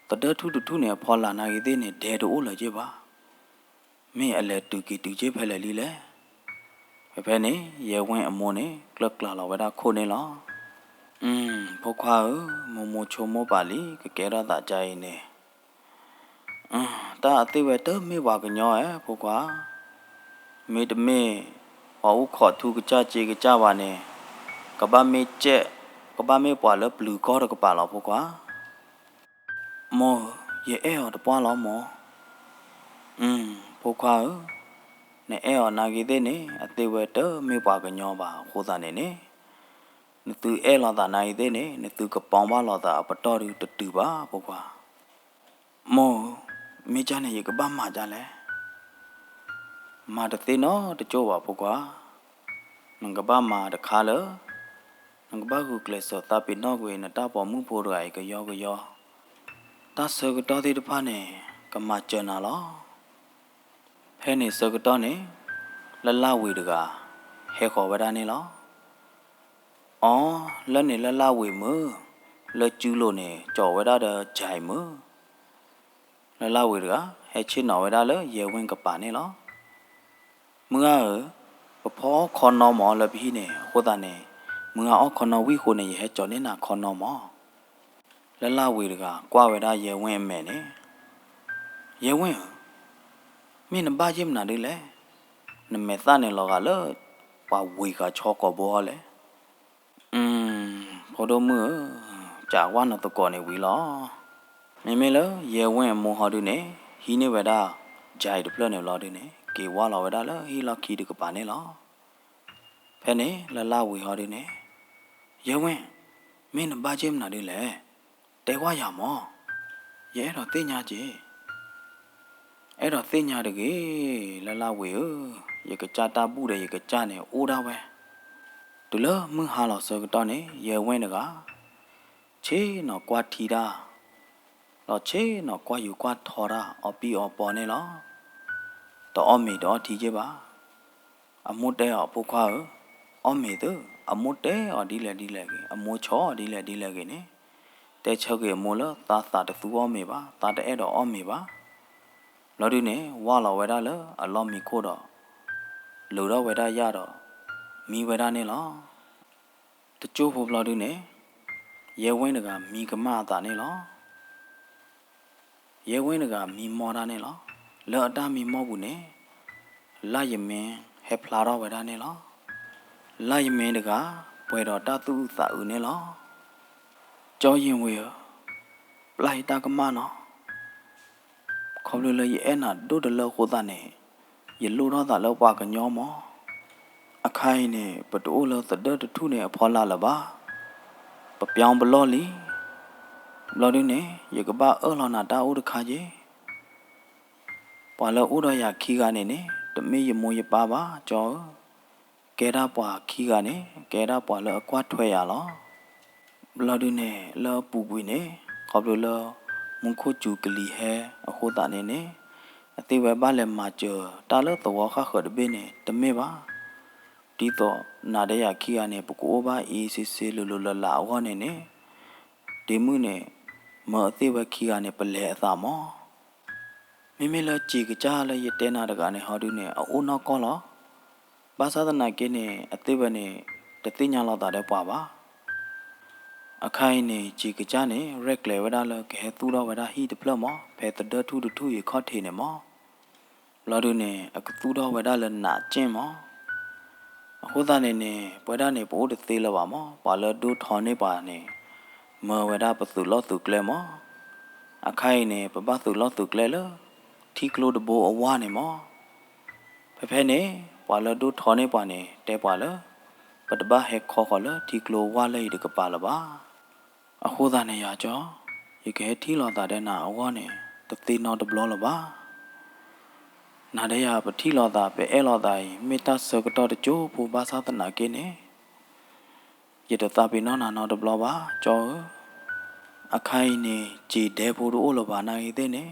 သဒၢထူၣ်တထူၣ်န့ၣ် အဖီလာ်နာ်ဂ့ၤသ့ၣ်န့ၣ် ဒဲတအိၣ်လၢၤက့ၢ်ဘၣ်. မ့ၢ်အလဲၤတုၤက့ၤတုၤက့ၢ်ဖဲလဲၣ်လံလဲၣ်. ဖဲဖဲန့ၣ် ယဲဝဲအမိၢ်န့ၣ် ကျၢၢ်ကျါလီၤဝဲဒၣ်ခိၣ်န့ၣ်လီၤ. ဖိခွါဧၢ, မိၢ်မိၢ်ဆိကမိၣ်ပာ်လံ ကကဲထီၣ်သးကါအံၤန့ၣ် တၢ်အသ့ၣ်ဝဲတမ့ၢ်ပှၤကညီဧါ ဖိခွါ, မ့တမ့ၢ် ပှၤအိၣ်ခိးထူကစၢ်စ့ကစၢ်ဘၣ်န့ၣ် ကဘၣ်မ့ၢ်ကဲ, ကဘၣ်မ့ၢ်ပှၤလၢပျုၤကီၢ်တကပၤလီၤ ဖိခွါ. မိၢ်ဧၢ, ယအဲၣ်အီၤတပှၢ်လီၤမိၢ်. ဖိခွါဧၢ, နအဲၣ်အီၤနာ်ဂ့ၤသ့ၣ်န့ၣ် အသ့ၣ်ဝဲတမ့ၢ်ပှၤကညီဘၣ်အဃိသတးန့ၣ်န့ၣ် နသုအဲၣ်လိာ်သးနာ်ဂ့ၤသ့ၣ်န့ၣ် နသုကပီဘၣ်လိာ်သးအပတီၢ်ဒုတတုၤဘၣ် ဖိခွါ. မိၢ်ဧၢ, မ့ၢ်ကၢ်န့ၣ် ယကဘၣ်မၤဒ်လဲၣ်. မၤတသ့နီတကၠိၢ်ဘၣ် ဖိခွါ. နကဘၣ်မၤတခါလၢ နကဘၣ်ဂုာ်ကျဲးစၢးသးပ့ၤနီၣ်ကွံာ်နတၢ်ပိာ်မုၣ်ဖိတဂၤအံၤကယီကယီ, တၢ်ဆၢကတီၢ်သ့ၣ်တဖၣ်န့ၣ် ကမၤစၢၤနၤလီၤ. ဖဲန့ၣ်ဆၢကတီၢ်န့ၣ် လၢ်လၢ်ဝံၤတဂၤ ဟဲဃီၤဝဲဒၣ်န့ၣ်လီၤ. အီ, လၢန့ၣ်လၢ်လၢ်ဝံၤမုၢ်, လၢကၠူလိၤန့ၣ် ကၠီၤဝဲဒၣ်ဒီး ကၠဲးမုၢ် လၢ်လၢ်ဝံၤတဂၤ ဟဲဆ့ၣ်နီၤဝဲဒၣ်လၢယဲဝ့ၢ်ကပၤန့ၣ်လီၤ. မုၢ်ဂၤဧၢ, ပဖီအီၣ်ခီနီမၢလၢပဟံၣ်န့ၣ် အဃိသတးန့ၣ် မုၢ်ဂၤအီၣ်ခီနီဝံၣ်ဃိန့ၣ် ယဟဲကၠီၤန့ၢ်နၤခီနီမၢ. လၢ်လၢ်ဝံၤတဂၤ ကွၢ်ဝဲဒၣ်ယဲဝ့ၢ်အမဲာ်န့ၣ်, ယဲဝ့ၢ်ဧၢ, မ့ၢ်နဘၣ်ယ့ၢ်မနုၤဒ်လဲၣ်, နမဲာ်သၣ်န့ၣ်လီၤဂာ်လၢ ပှၤဝံၤဃာ်ဆီကိာ်ဘိအီၤလဲၣ်. အၢ, ဖိဒိၣ်မုၣ်ဧၢ, ကးဝါနသကိးန့ၣ်ဝံၤလီၤ. မ့မ့ၢ်လၢယဲဝ့ၢ်အမိၢ်ဟီဒုန့ၣ် ဟံးန့ၢ်ဝဲဒၣ် ကၠဲးတဖျၢၣ်န့ၣ်လီၤဒုန့ၣ် က့ၤဝါလီၤဝဲဒၣ်လၢဟံၣ်လီၢ်ခံတကပၤန့ၣ်လီၤ. ဖဲန့ၣ်လၢ်လၢ်ဝံၤဟီဒုန့ၣ်, ယဲဝ့ၢ်, မ့ၢ်နဘၣ်ယ့ၢ်မနုၤဒ်လဲၣ်, တဲကွၢ်ယၤမၢ. ယအဲၣ်ဒိးသ့ၣ်ညါက့ၤ အဲၣ်ဒိးသ့ၣ်ညါတဂ့ၤ, လၢ်လၢ်ဝံၤဧၢ, ယကစၢ်တၢ်ဘူၣ်ဒီးယကစၢ်န့ၣ်အိၣ်ဒၣ်ဝဲ. တုၤလၢမုၢ်ဟါလီၤဆၢကတီၢ်န့ၣ် ယဲဝ့ၢ်တဂၤ ဆ့ၣ်နီၤကွၢ်ထံတၢ်, ဒီးဆ့ၣ်နီၤကွၢ်ယူၤကွၢ်ထီတၢ်အီပံၣ်အီပီန့ၣ်လီၤ. တအီၣ်မ့ၤတအီထံက့ဘၣ်. အမိၢ်တဲအီၤ ဖိခွါဧၢ, အီၣ်မ့ၤသု, အမိၢ်တဲအီၤဒ်လဲၣ်ဒ်လဲၣ်ဂ့ၤ, အမိၢ်ဆီၣ်အီၤဒ်လဲၣ်ဒ်လဲၣ်ဂ့ၤန့ၣ်, တဲဆၢက့ၤအမိၢ်လၢသးသးတသူအီၣ်မ့ၤဘၣ်, သးတအဲၣ်ဒိးအီၣ်မ့ၤဘၣ်. ဘျီဒုန့ၣ် ဝၢ်လီၤဝဲဒၣ်လၢအလီၢ်မံခိၣ်ဒီး လုးထီၣ်ဝဲဒၣ်ယၣ်ဒီး မံဝဲဒၣ်န့ၣ်လီၤ. တကၠိၢ်ဖိဘျီဒုန့ၣ် ယဲဝ့ၢ်တဂၤမံကမၣ်အသးန့ၣ်လီၤ. ယဲဝ့ၢ်တဂၤမံမီၢ်တၢ်န့ၣ်လီၤ. လၢအတၢ်မံမီၢ်ပူၤန့ၣ် လၢ်ယမ့ၢ်ဟဲဖျါထီၣ်ဝဲဒၣ်န့ၣ်လီၤ. လၢ်ယမ့ၢ်တဂၤ ပှဲၤဒီးတၢ်သူၣ်အုးသးအုးန့ၣ်လီၤ. ကၠီယ့ၣ်ဝ့ၢ်ဧၢ, ပျၢ်ယတၢ်ကမၣ်နီၤ. ခီဖျိလၢယအဲၣ်နၤဒိၣ်တလၢအဃိသတးန့ၣ် ယလိၣ်ထီၣ်သးလၢပှၤကညီမၢ. အခါအံၤန့ၣ် ပတအိၣ်လၢသဒၢတထူၣ်န့ၣ်အဖီလာ်လၢၤဘၣ်. ပပျီပလီၢ်လံ. ဘျီဒုန့ၣ် ယကဘၣ်အၢၣ်လီၤနၤတၢ်အိၣ်တခါက့. ပှၤလၢအိၣ်ဒီးယၤခံဂၤန့ၣ်န့ၣ် တမ့ၢ်ယမိၢ်ယပၢ်ဘၣ် ကၠီဧၢ. ကဲဒၣ်ပှၤခံဂၤန့ၣ် ကဲဒၣ်ပှၤလၢအကွၢ်ထွဲယၤလီၤ. ဘျီဒုန့ၣ် လၢအပူၤကွံာ်န့ၣ် ခီဖျိလၢ မူခိၣ်စူၤကလံၤဟဲအဃိသတးန့ၣ်န့ၣ် အသ့ၣ်ဝဲဘၣ်လဲၤမၤစၢၤတၢ်လၢသဝီဃၣ်ဃၢၤတဘ့ၣ်န့ၣ် တမ့ၢ်ဘၣ်. ဒ်သိးနၤဒီးယၤခံဂၤန့ၣ် ပကအိၣ်ဘၣ်အ့စ့စ့လိၤလိၤလၢ်လၢ်အဂီၢ်န့ၣ်န့ၣ် ဒ့မုၣ်န့ၣ် မၢအသ့ၣ်ဝဲခံဂၤန့ၣ် ပလဲၤအသးမၢ. မ့မ့ၢ်လၢစံာ်ကစၢ်လၢယတဲနၤတဂၤန့ၣ် ဟီဒုန့ၣ် အအိၣ်နီၢ်ကီၢ်လီၤ. ဘၣ်ဆၣ်သနာ်က့န့ၣ် အသ့ၣ်ဝဲန့ၣ် တသ့ၣ်ညါလီၤသးဒီးပှၤဘၣ်. အခါအံၤန့ၣ် စံာ်ကစၢ်န့ၣ် ရဲၣ်ကျဲၤဝဲဒၣ်လၢကဟဲသူၣ်ထီၣ်ဝဲဒၣ်ဟံၣ်တဖျၢၣ်မၢ ဖဲသဒၢထူၣ်တထူၣ်အံၤခီၣ်ထံးန့ၣ်မၢ. ဘျီဒုန့ၣ် အကသူၣ်ထီၣ်ဝဲဒၣ်လၢနးကၠ့ၣ်မၢ. အဃိသတးန့ၣ်န့ၣ် ပဝဲဒၣ်န့ၣ် ပအိၣ်တသ့လၢၤဘၣ်မၢ. ပှၤလၢဒိၣ်ထီန့ၢ်ပှၤန့ၣ် မၢဝဲဒၣ်ပသုးလီၢ်သုးကျဲမၢ. အခါအံၤန့ၣ် ပဘၣ်သုးလီၢ်သုးကျဲလၢ ထံကျိတဘိအဝၢ်န့ၣ်မၢ. ဖဲဖဲန့ၣ် ပှၤလၢဒိၣ်ထီန့ၢ်ပှၤန့ၣ် တဲပှၤလၢ ပတဘၣ်ဟဲခီဃီၤလၢထံကျိဝၢ်လၢအံၤတကပၤလၢၤဘၣ်. အဃိသတးန့ၣ်ယၤကၠီ, ယကဟဲထံၣ်လိာ်သးဒီးနၤအဂီၢ်န့ၣ် တသ့နီတဘျီလၢၤဘၣ်. နၤဒီးယၤပထံၣ်လိာ်သး ပအဲၣ်လိာ်သးအံၤ မ့ၢ်တၢ်ဆၢကတီၢ်တကၠိၢ်ဖိဘၣ်ဆၣ်သနာ်က့န့ၣ် ယတသးပ့ၤနီၣ်နၤနီတဘျီဘၣ် ကၠီဧၢ. အခါအံၤန့ၣ် စံာ်ဒဲဖိတအိၣ်လၢၤဘၣ်နာ်ဂ့ၤသ့ၣ်န့ၣ်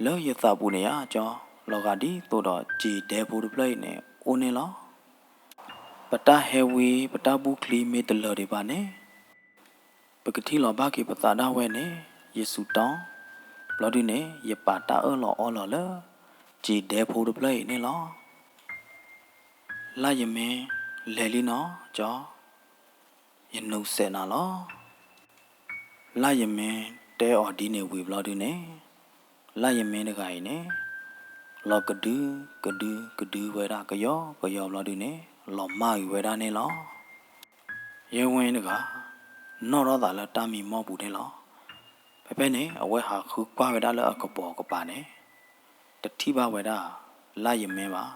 လၢယသးပူၤန့ၣ်ယၤကၠီ, လီၤဂာ်ဒ်သိးဒီးစံာ်ဒဲဖိတဖျၢၣ်အံၤန့ၣ် အိၣ်န့ၣ်လီၤ. ပတၢ်ဟဲဝံ ပတၢ်ဘူၣ်ချံမ့ၢ်တလၢာ်ဒံးဘၣ်န့ၣ် ပကထံၣ်လီၤဘၣ်က့ၤပသးဒၣ်ဝဲန့ၣ် ယစူးတီ, ဘျီဒုန့ၣ် ယပာ်တၢ်အၢၣ်လီၤအီလီၤလၢ စံာ်ဒဲဖိတဖျၢၣ်အံၤန့ၣ်လီၤ. လၢ်ယမ့ၢ်လဲၤလံနီၤ ကၠီ, ယနုးစဲးနၤလီၤ. လၢ်ယမ့ၢ်တဲအီၤဒ်န့ၣ်ဝံၤဘျီဒုန့ၣ် လၢ်ယမ့ၢ်တဂၤအံၤန့ၣ် လီၤကဒု ကဒု ကဒုဝဲဒၣ်ကယီကယီဘျီဒုန့ၣ် လီၤမၢ်ဂ့ၤဝဲဒၣ်န့ၣ်လီၤ. ယဲဝဲတဂၤ နီၣ်ထီၣ်သးလၢတၢ်မံမီၢ်ပူၤန့ၣ်လီၤ. ဖဲဖဲန့ၣ် အဝဲဟးဃုကွၢ်ဝဲဒၣ်လၢအကပိာ်ကပၤန့ၣ် တထံၣ်ဘၣ်ဝဲဒၣ် လၢ်ယမ့ၢ်ဘၣ်.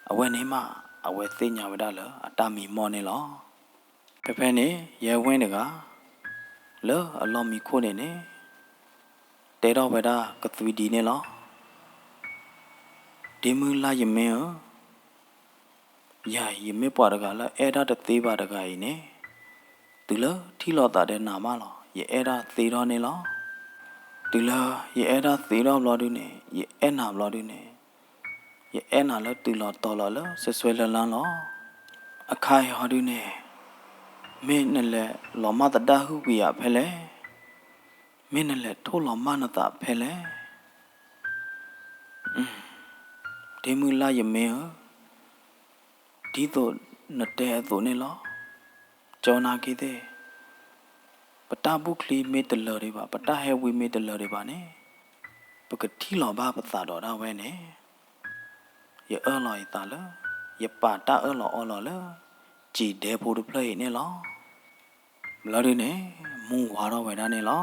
အဝဲန့ၣ်မး အဝဲသ့ၣ်ညါဝဲဒၣ်လၢအတၢ်မံမီၢ်န့ၣ်လီၤ. ဖဲဖဲန့ၣ် ယဲဝဲတဂၤ လၢအလီၢ်မံခိၣ်န့ၣ်န့ၣ် တဲထီၣ်ဝဲဒၣ်ကသွံဒံးန့ၣ်လီၤ. ဒ့မုၣ်လၢ်ယမ့ၢ်ဧၢ, ယၤ ယမ့ၢ်ပှၤတဂၤလၢအဲၣ်တၢ်တသ့ဘၣ်တဂၤအံၤန့ၣ်, တုၤလၢထံၣ်လိာ်သးဒီးနၤမးလီၤ ယအဲၣ်တၢ်သ့ထီၣ်န့ၣ်လီၤ. တုၤလၢယအဲၣ်တၢ်သ့ထီၣ်ဘျီဒုန့ၣ် ယအဲၣ်နၤဘျီဒုန့ၣ်, ယအဲၣ်နၤလၢတုၤလီၤတီၤလီၤလၢစွဲစွဲလၢလၢလီၤ. အခါအံၤဟီဒုန့ၣ်, မ့ၢ်နလဲၤလီၤမၢ်သဒၣ်ဟုၣ်ကွံာ်ယၤဖဲလဲၣ်, မ့ၢ်နလဲၤထိၣ်လီၤမၢ်နသးဖဲလဲၣ်. ဒ့မုၢ်လၢ်ယမ့ၢ်ဧၢ, ဒ်သိးနတဲအသိးန့ၣ်လီၤ. ကၠီနၤက့သ့ၣ်, ပတၢ်ဘူၣ်ချံမ့ၢ်တလၢာ်ဒံးဘၣ်, ပတၢ်ဟဲဝံမ့ၢ်တလၢာ်ဒံးဘၣ်န့ၣ်, ပကထံၣ်လီၤဘၣ်ပသးဒီးဒၣ်ဝဲန့ၣ်, ယအၢၣ်လီၤယသးလၢ ယပာ်တၢ်အၢၣ်လီၤအီလီၤလၢ စံာ်ဒဲဖိတဖျၢၣ်အံၤန့ၣ်လီၤ. ဘျီဒုန့ၣ် မူဝါထီၣ်ဝဲဒၣ်န့ၣ်လီၤ.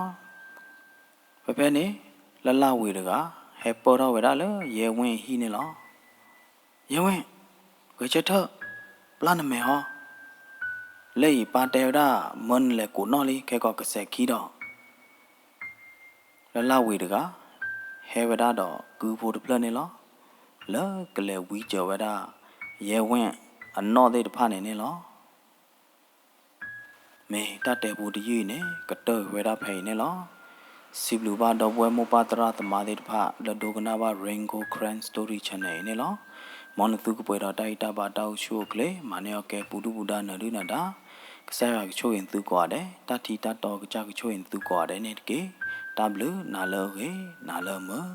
ဖဲဖဲန့ၣ် လၢ်လၢ်ဝံၤတဂၤ ဟဲပၢၢ်ထီၣ်ဝဲဒၣ်လၢယဲဝ့ၢ်အဟံၣ်န့ၣ်လီၤ. ယဲဝ့ၢ်, ဂဲၤဆၢထၢၣ်, ပျၢ်နမဲာ်ဟီ, လၢအံၤပၢ်တဲဝဲဒၣ် မၢနလဲၤကိးနီၣ်လံ ခဲကီးကစဲးခံဒီး လၢ်လၢ်ဝံၤတဂၤ ဟဲဝဲဒၣ်ဒီးကုဖိတဖျၢၣ်န့ၣ်လီၤ. လၢကလဲၤဝံစၢၤဝဲဒၣ် ယဲဝ့ၢ်အနီၣ်သ့ၣ်တဖၣ်န့ၣ်န့ၣ်လီၤ. မ့ၢ်တၢ်တဲဖိတယုၢ်အံၤန့ၣ် ကတၢၢ်ဝဲဒၣ်ဖဲအံၤန့ၣ်လီၤ. စံးဘျုးဘၣ်ဒီပုၢ်ဝဲၢ်မိၢ်ပၢ်သရၣ်သမါသ့ၣ်တဖၣ် လၢဒိကနၣ်ဘၣ် Rain Gold Karen Story Channel အံၤန့ၣ်လီၤ. မ်နသုကပှဲၤဒီးတၢ်ဂံၢ်တၢ်ဘါတၢ်အိၣ်ဆူၣ်အိၣ်ချ့ မၤန့ၢ်အီၤကဲပူၤဒုၣ်ပူၤဒါနၢၤဒုၣ်နၢၤဒါ, ကစၢ်ယွၤကဆိၣ်ဂ့ၤနသုကိးဂၤဒဲး, တၢ်ထံတၢ်တီကစၢ်ကဆိၣ်ဂ့ၤနသုကိးဂၤဒဲးန့ၣ်တက့ၢ်. တၢ်ဘျုးနၤလၢအဂ့ၤ နၤလၢအမုာ်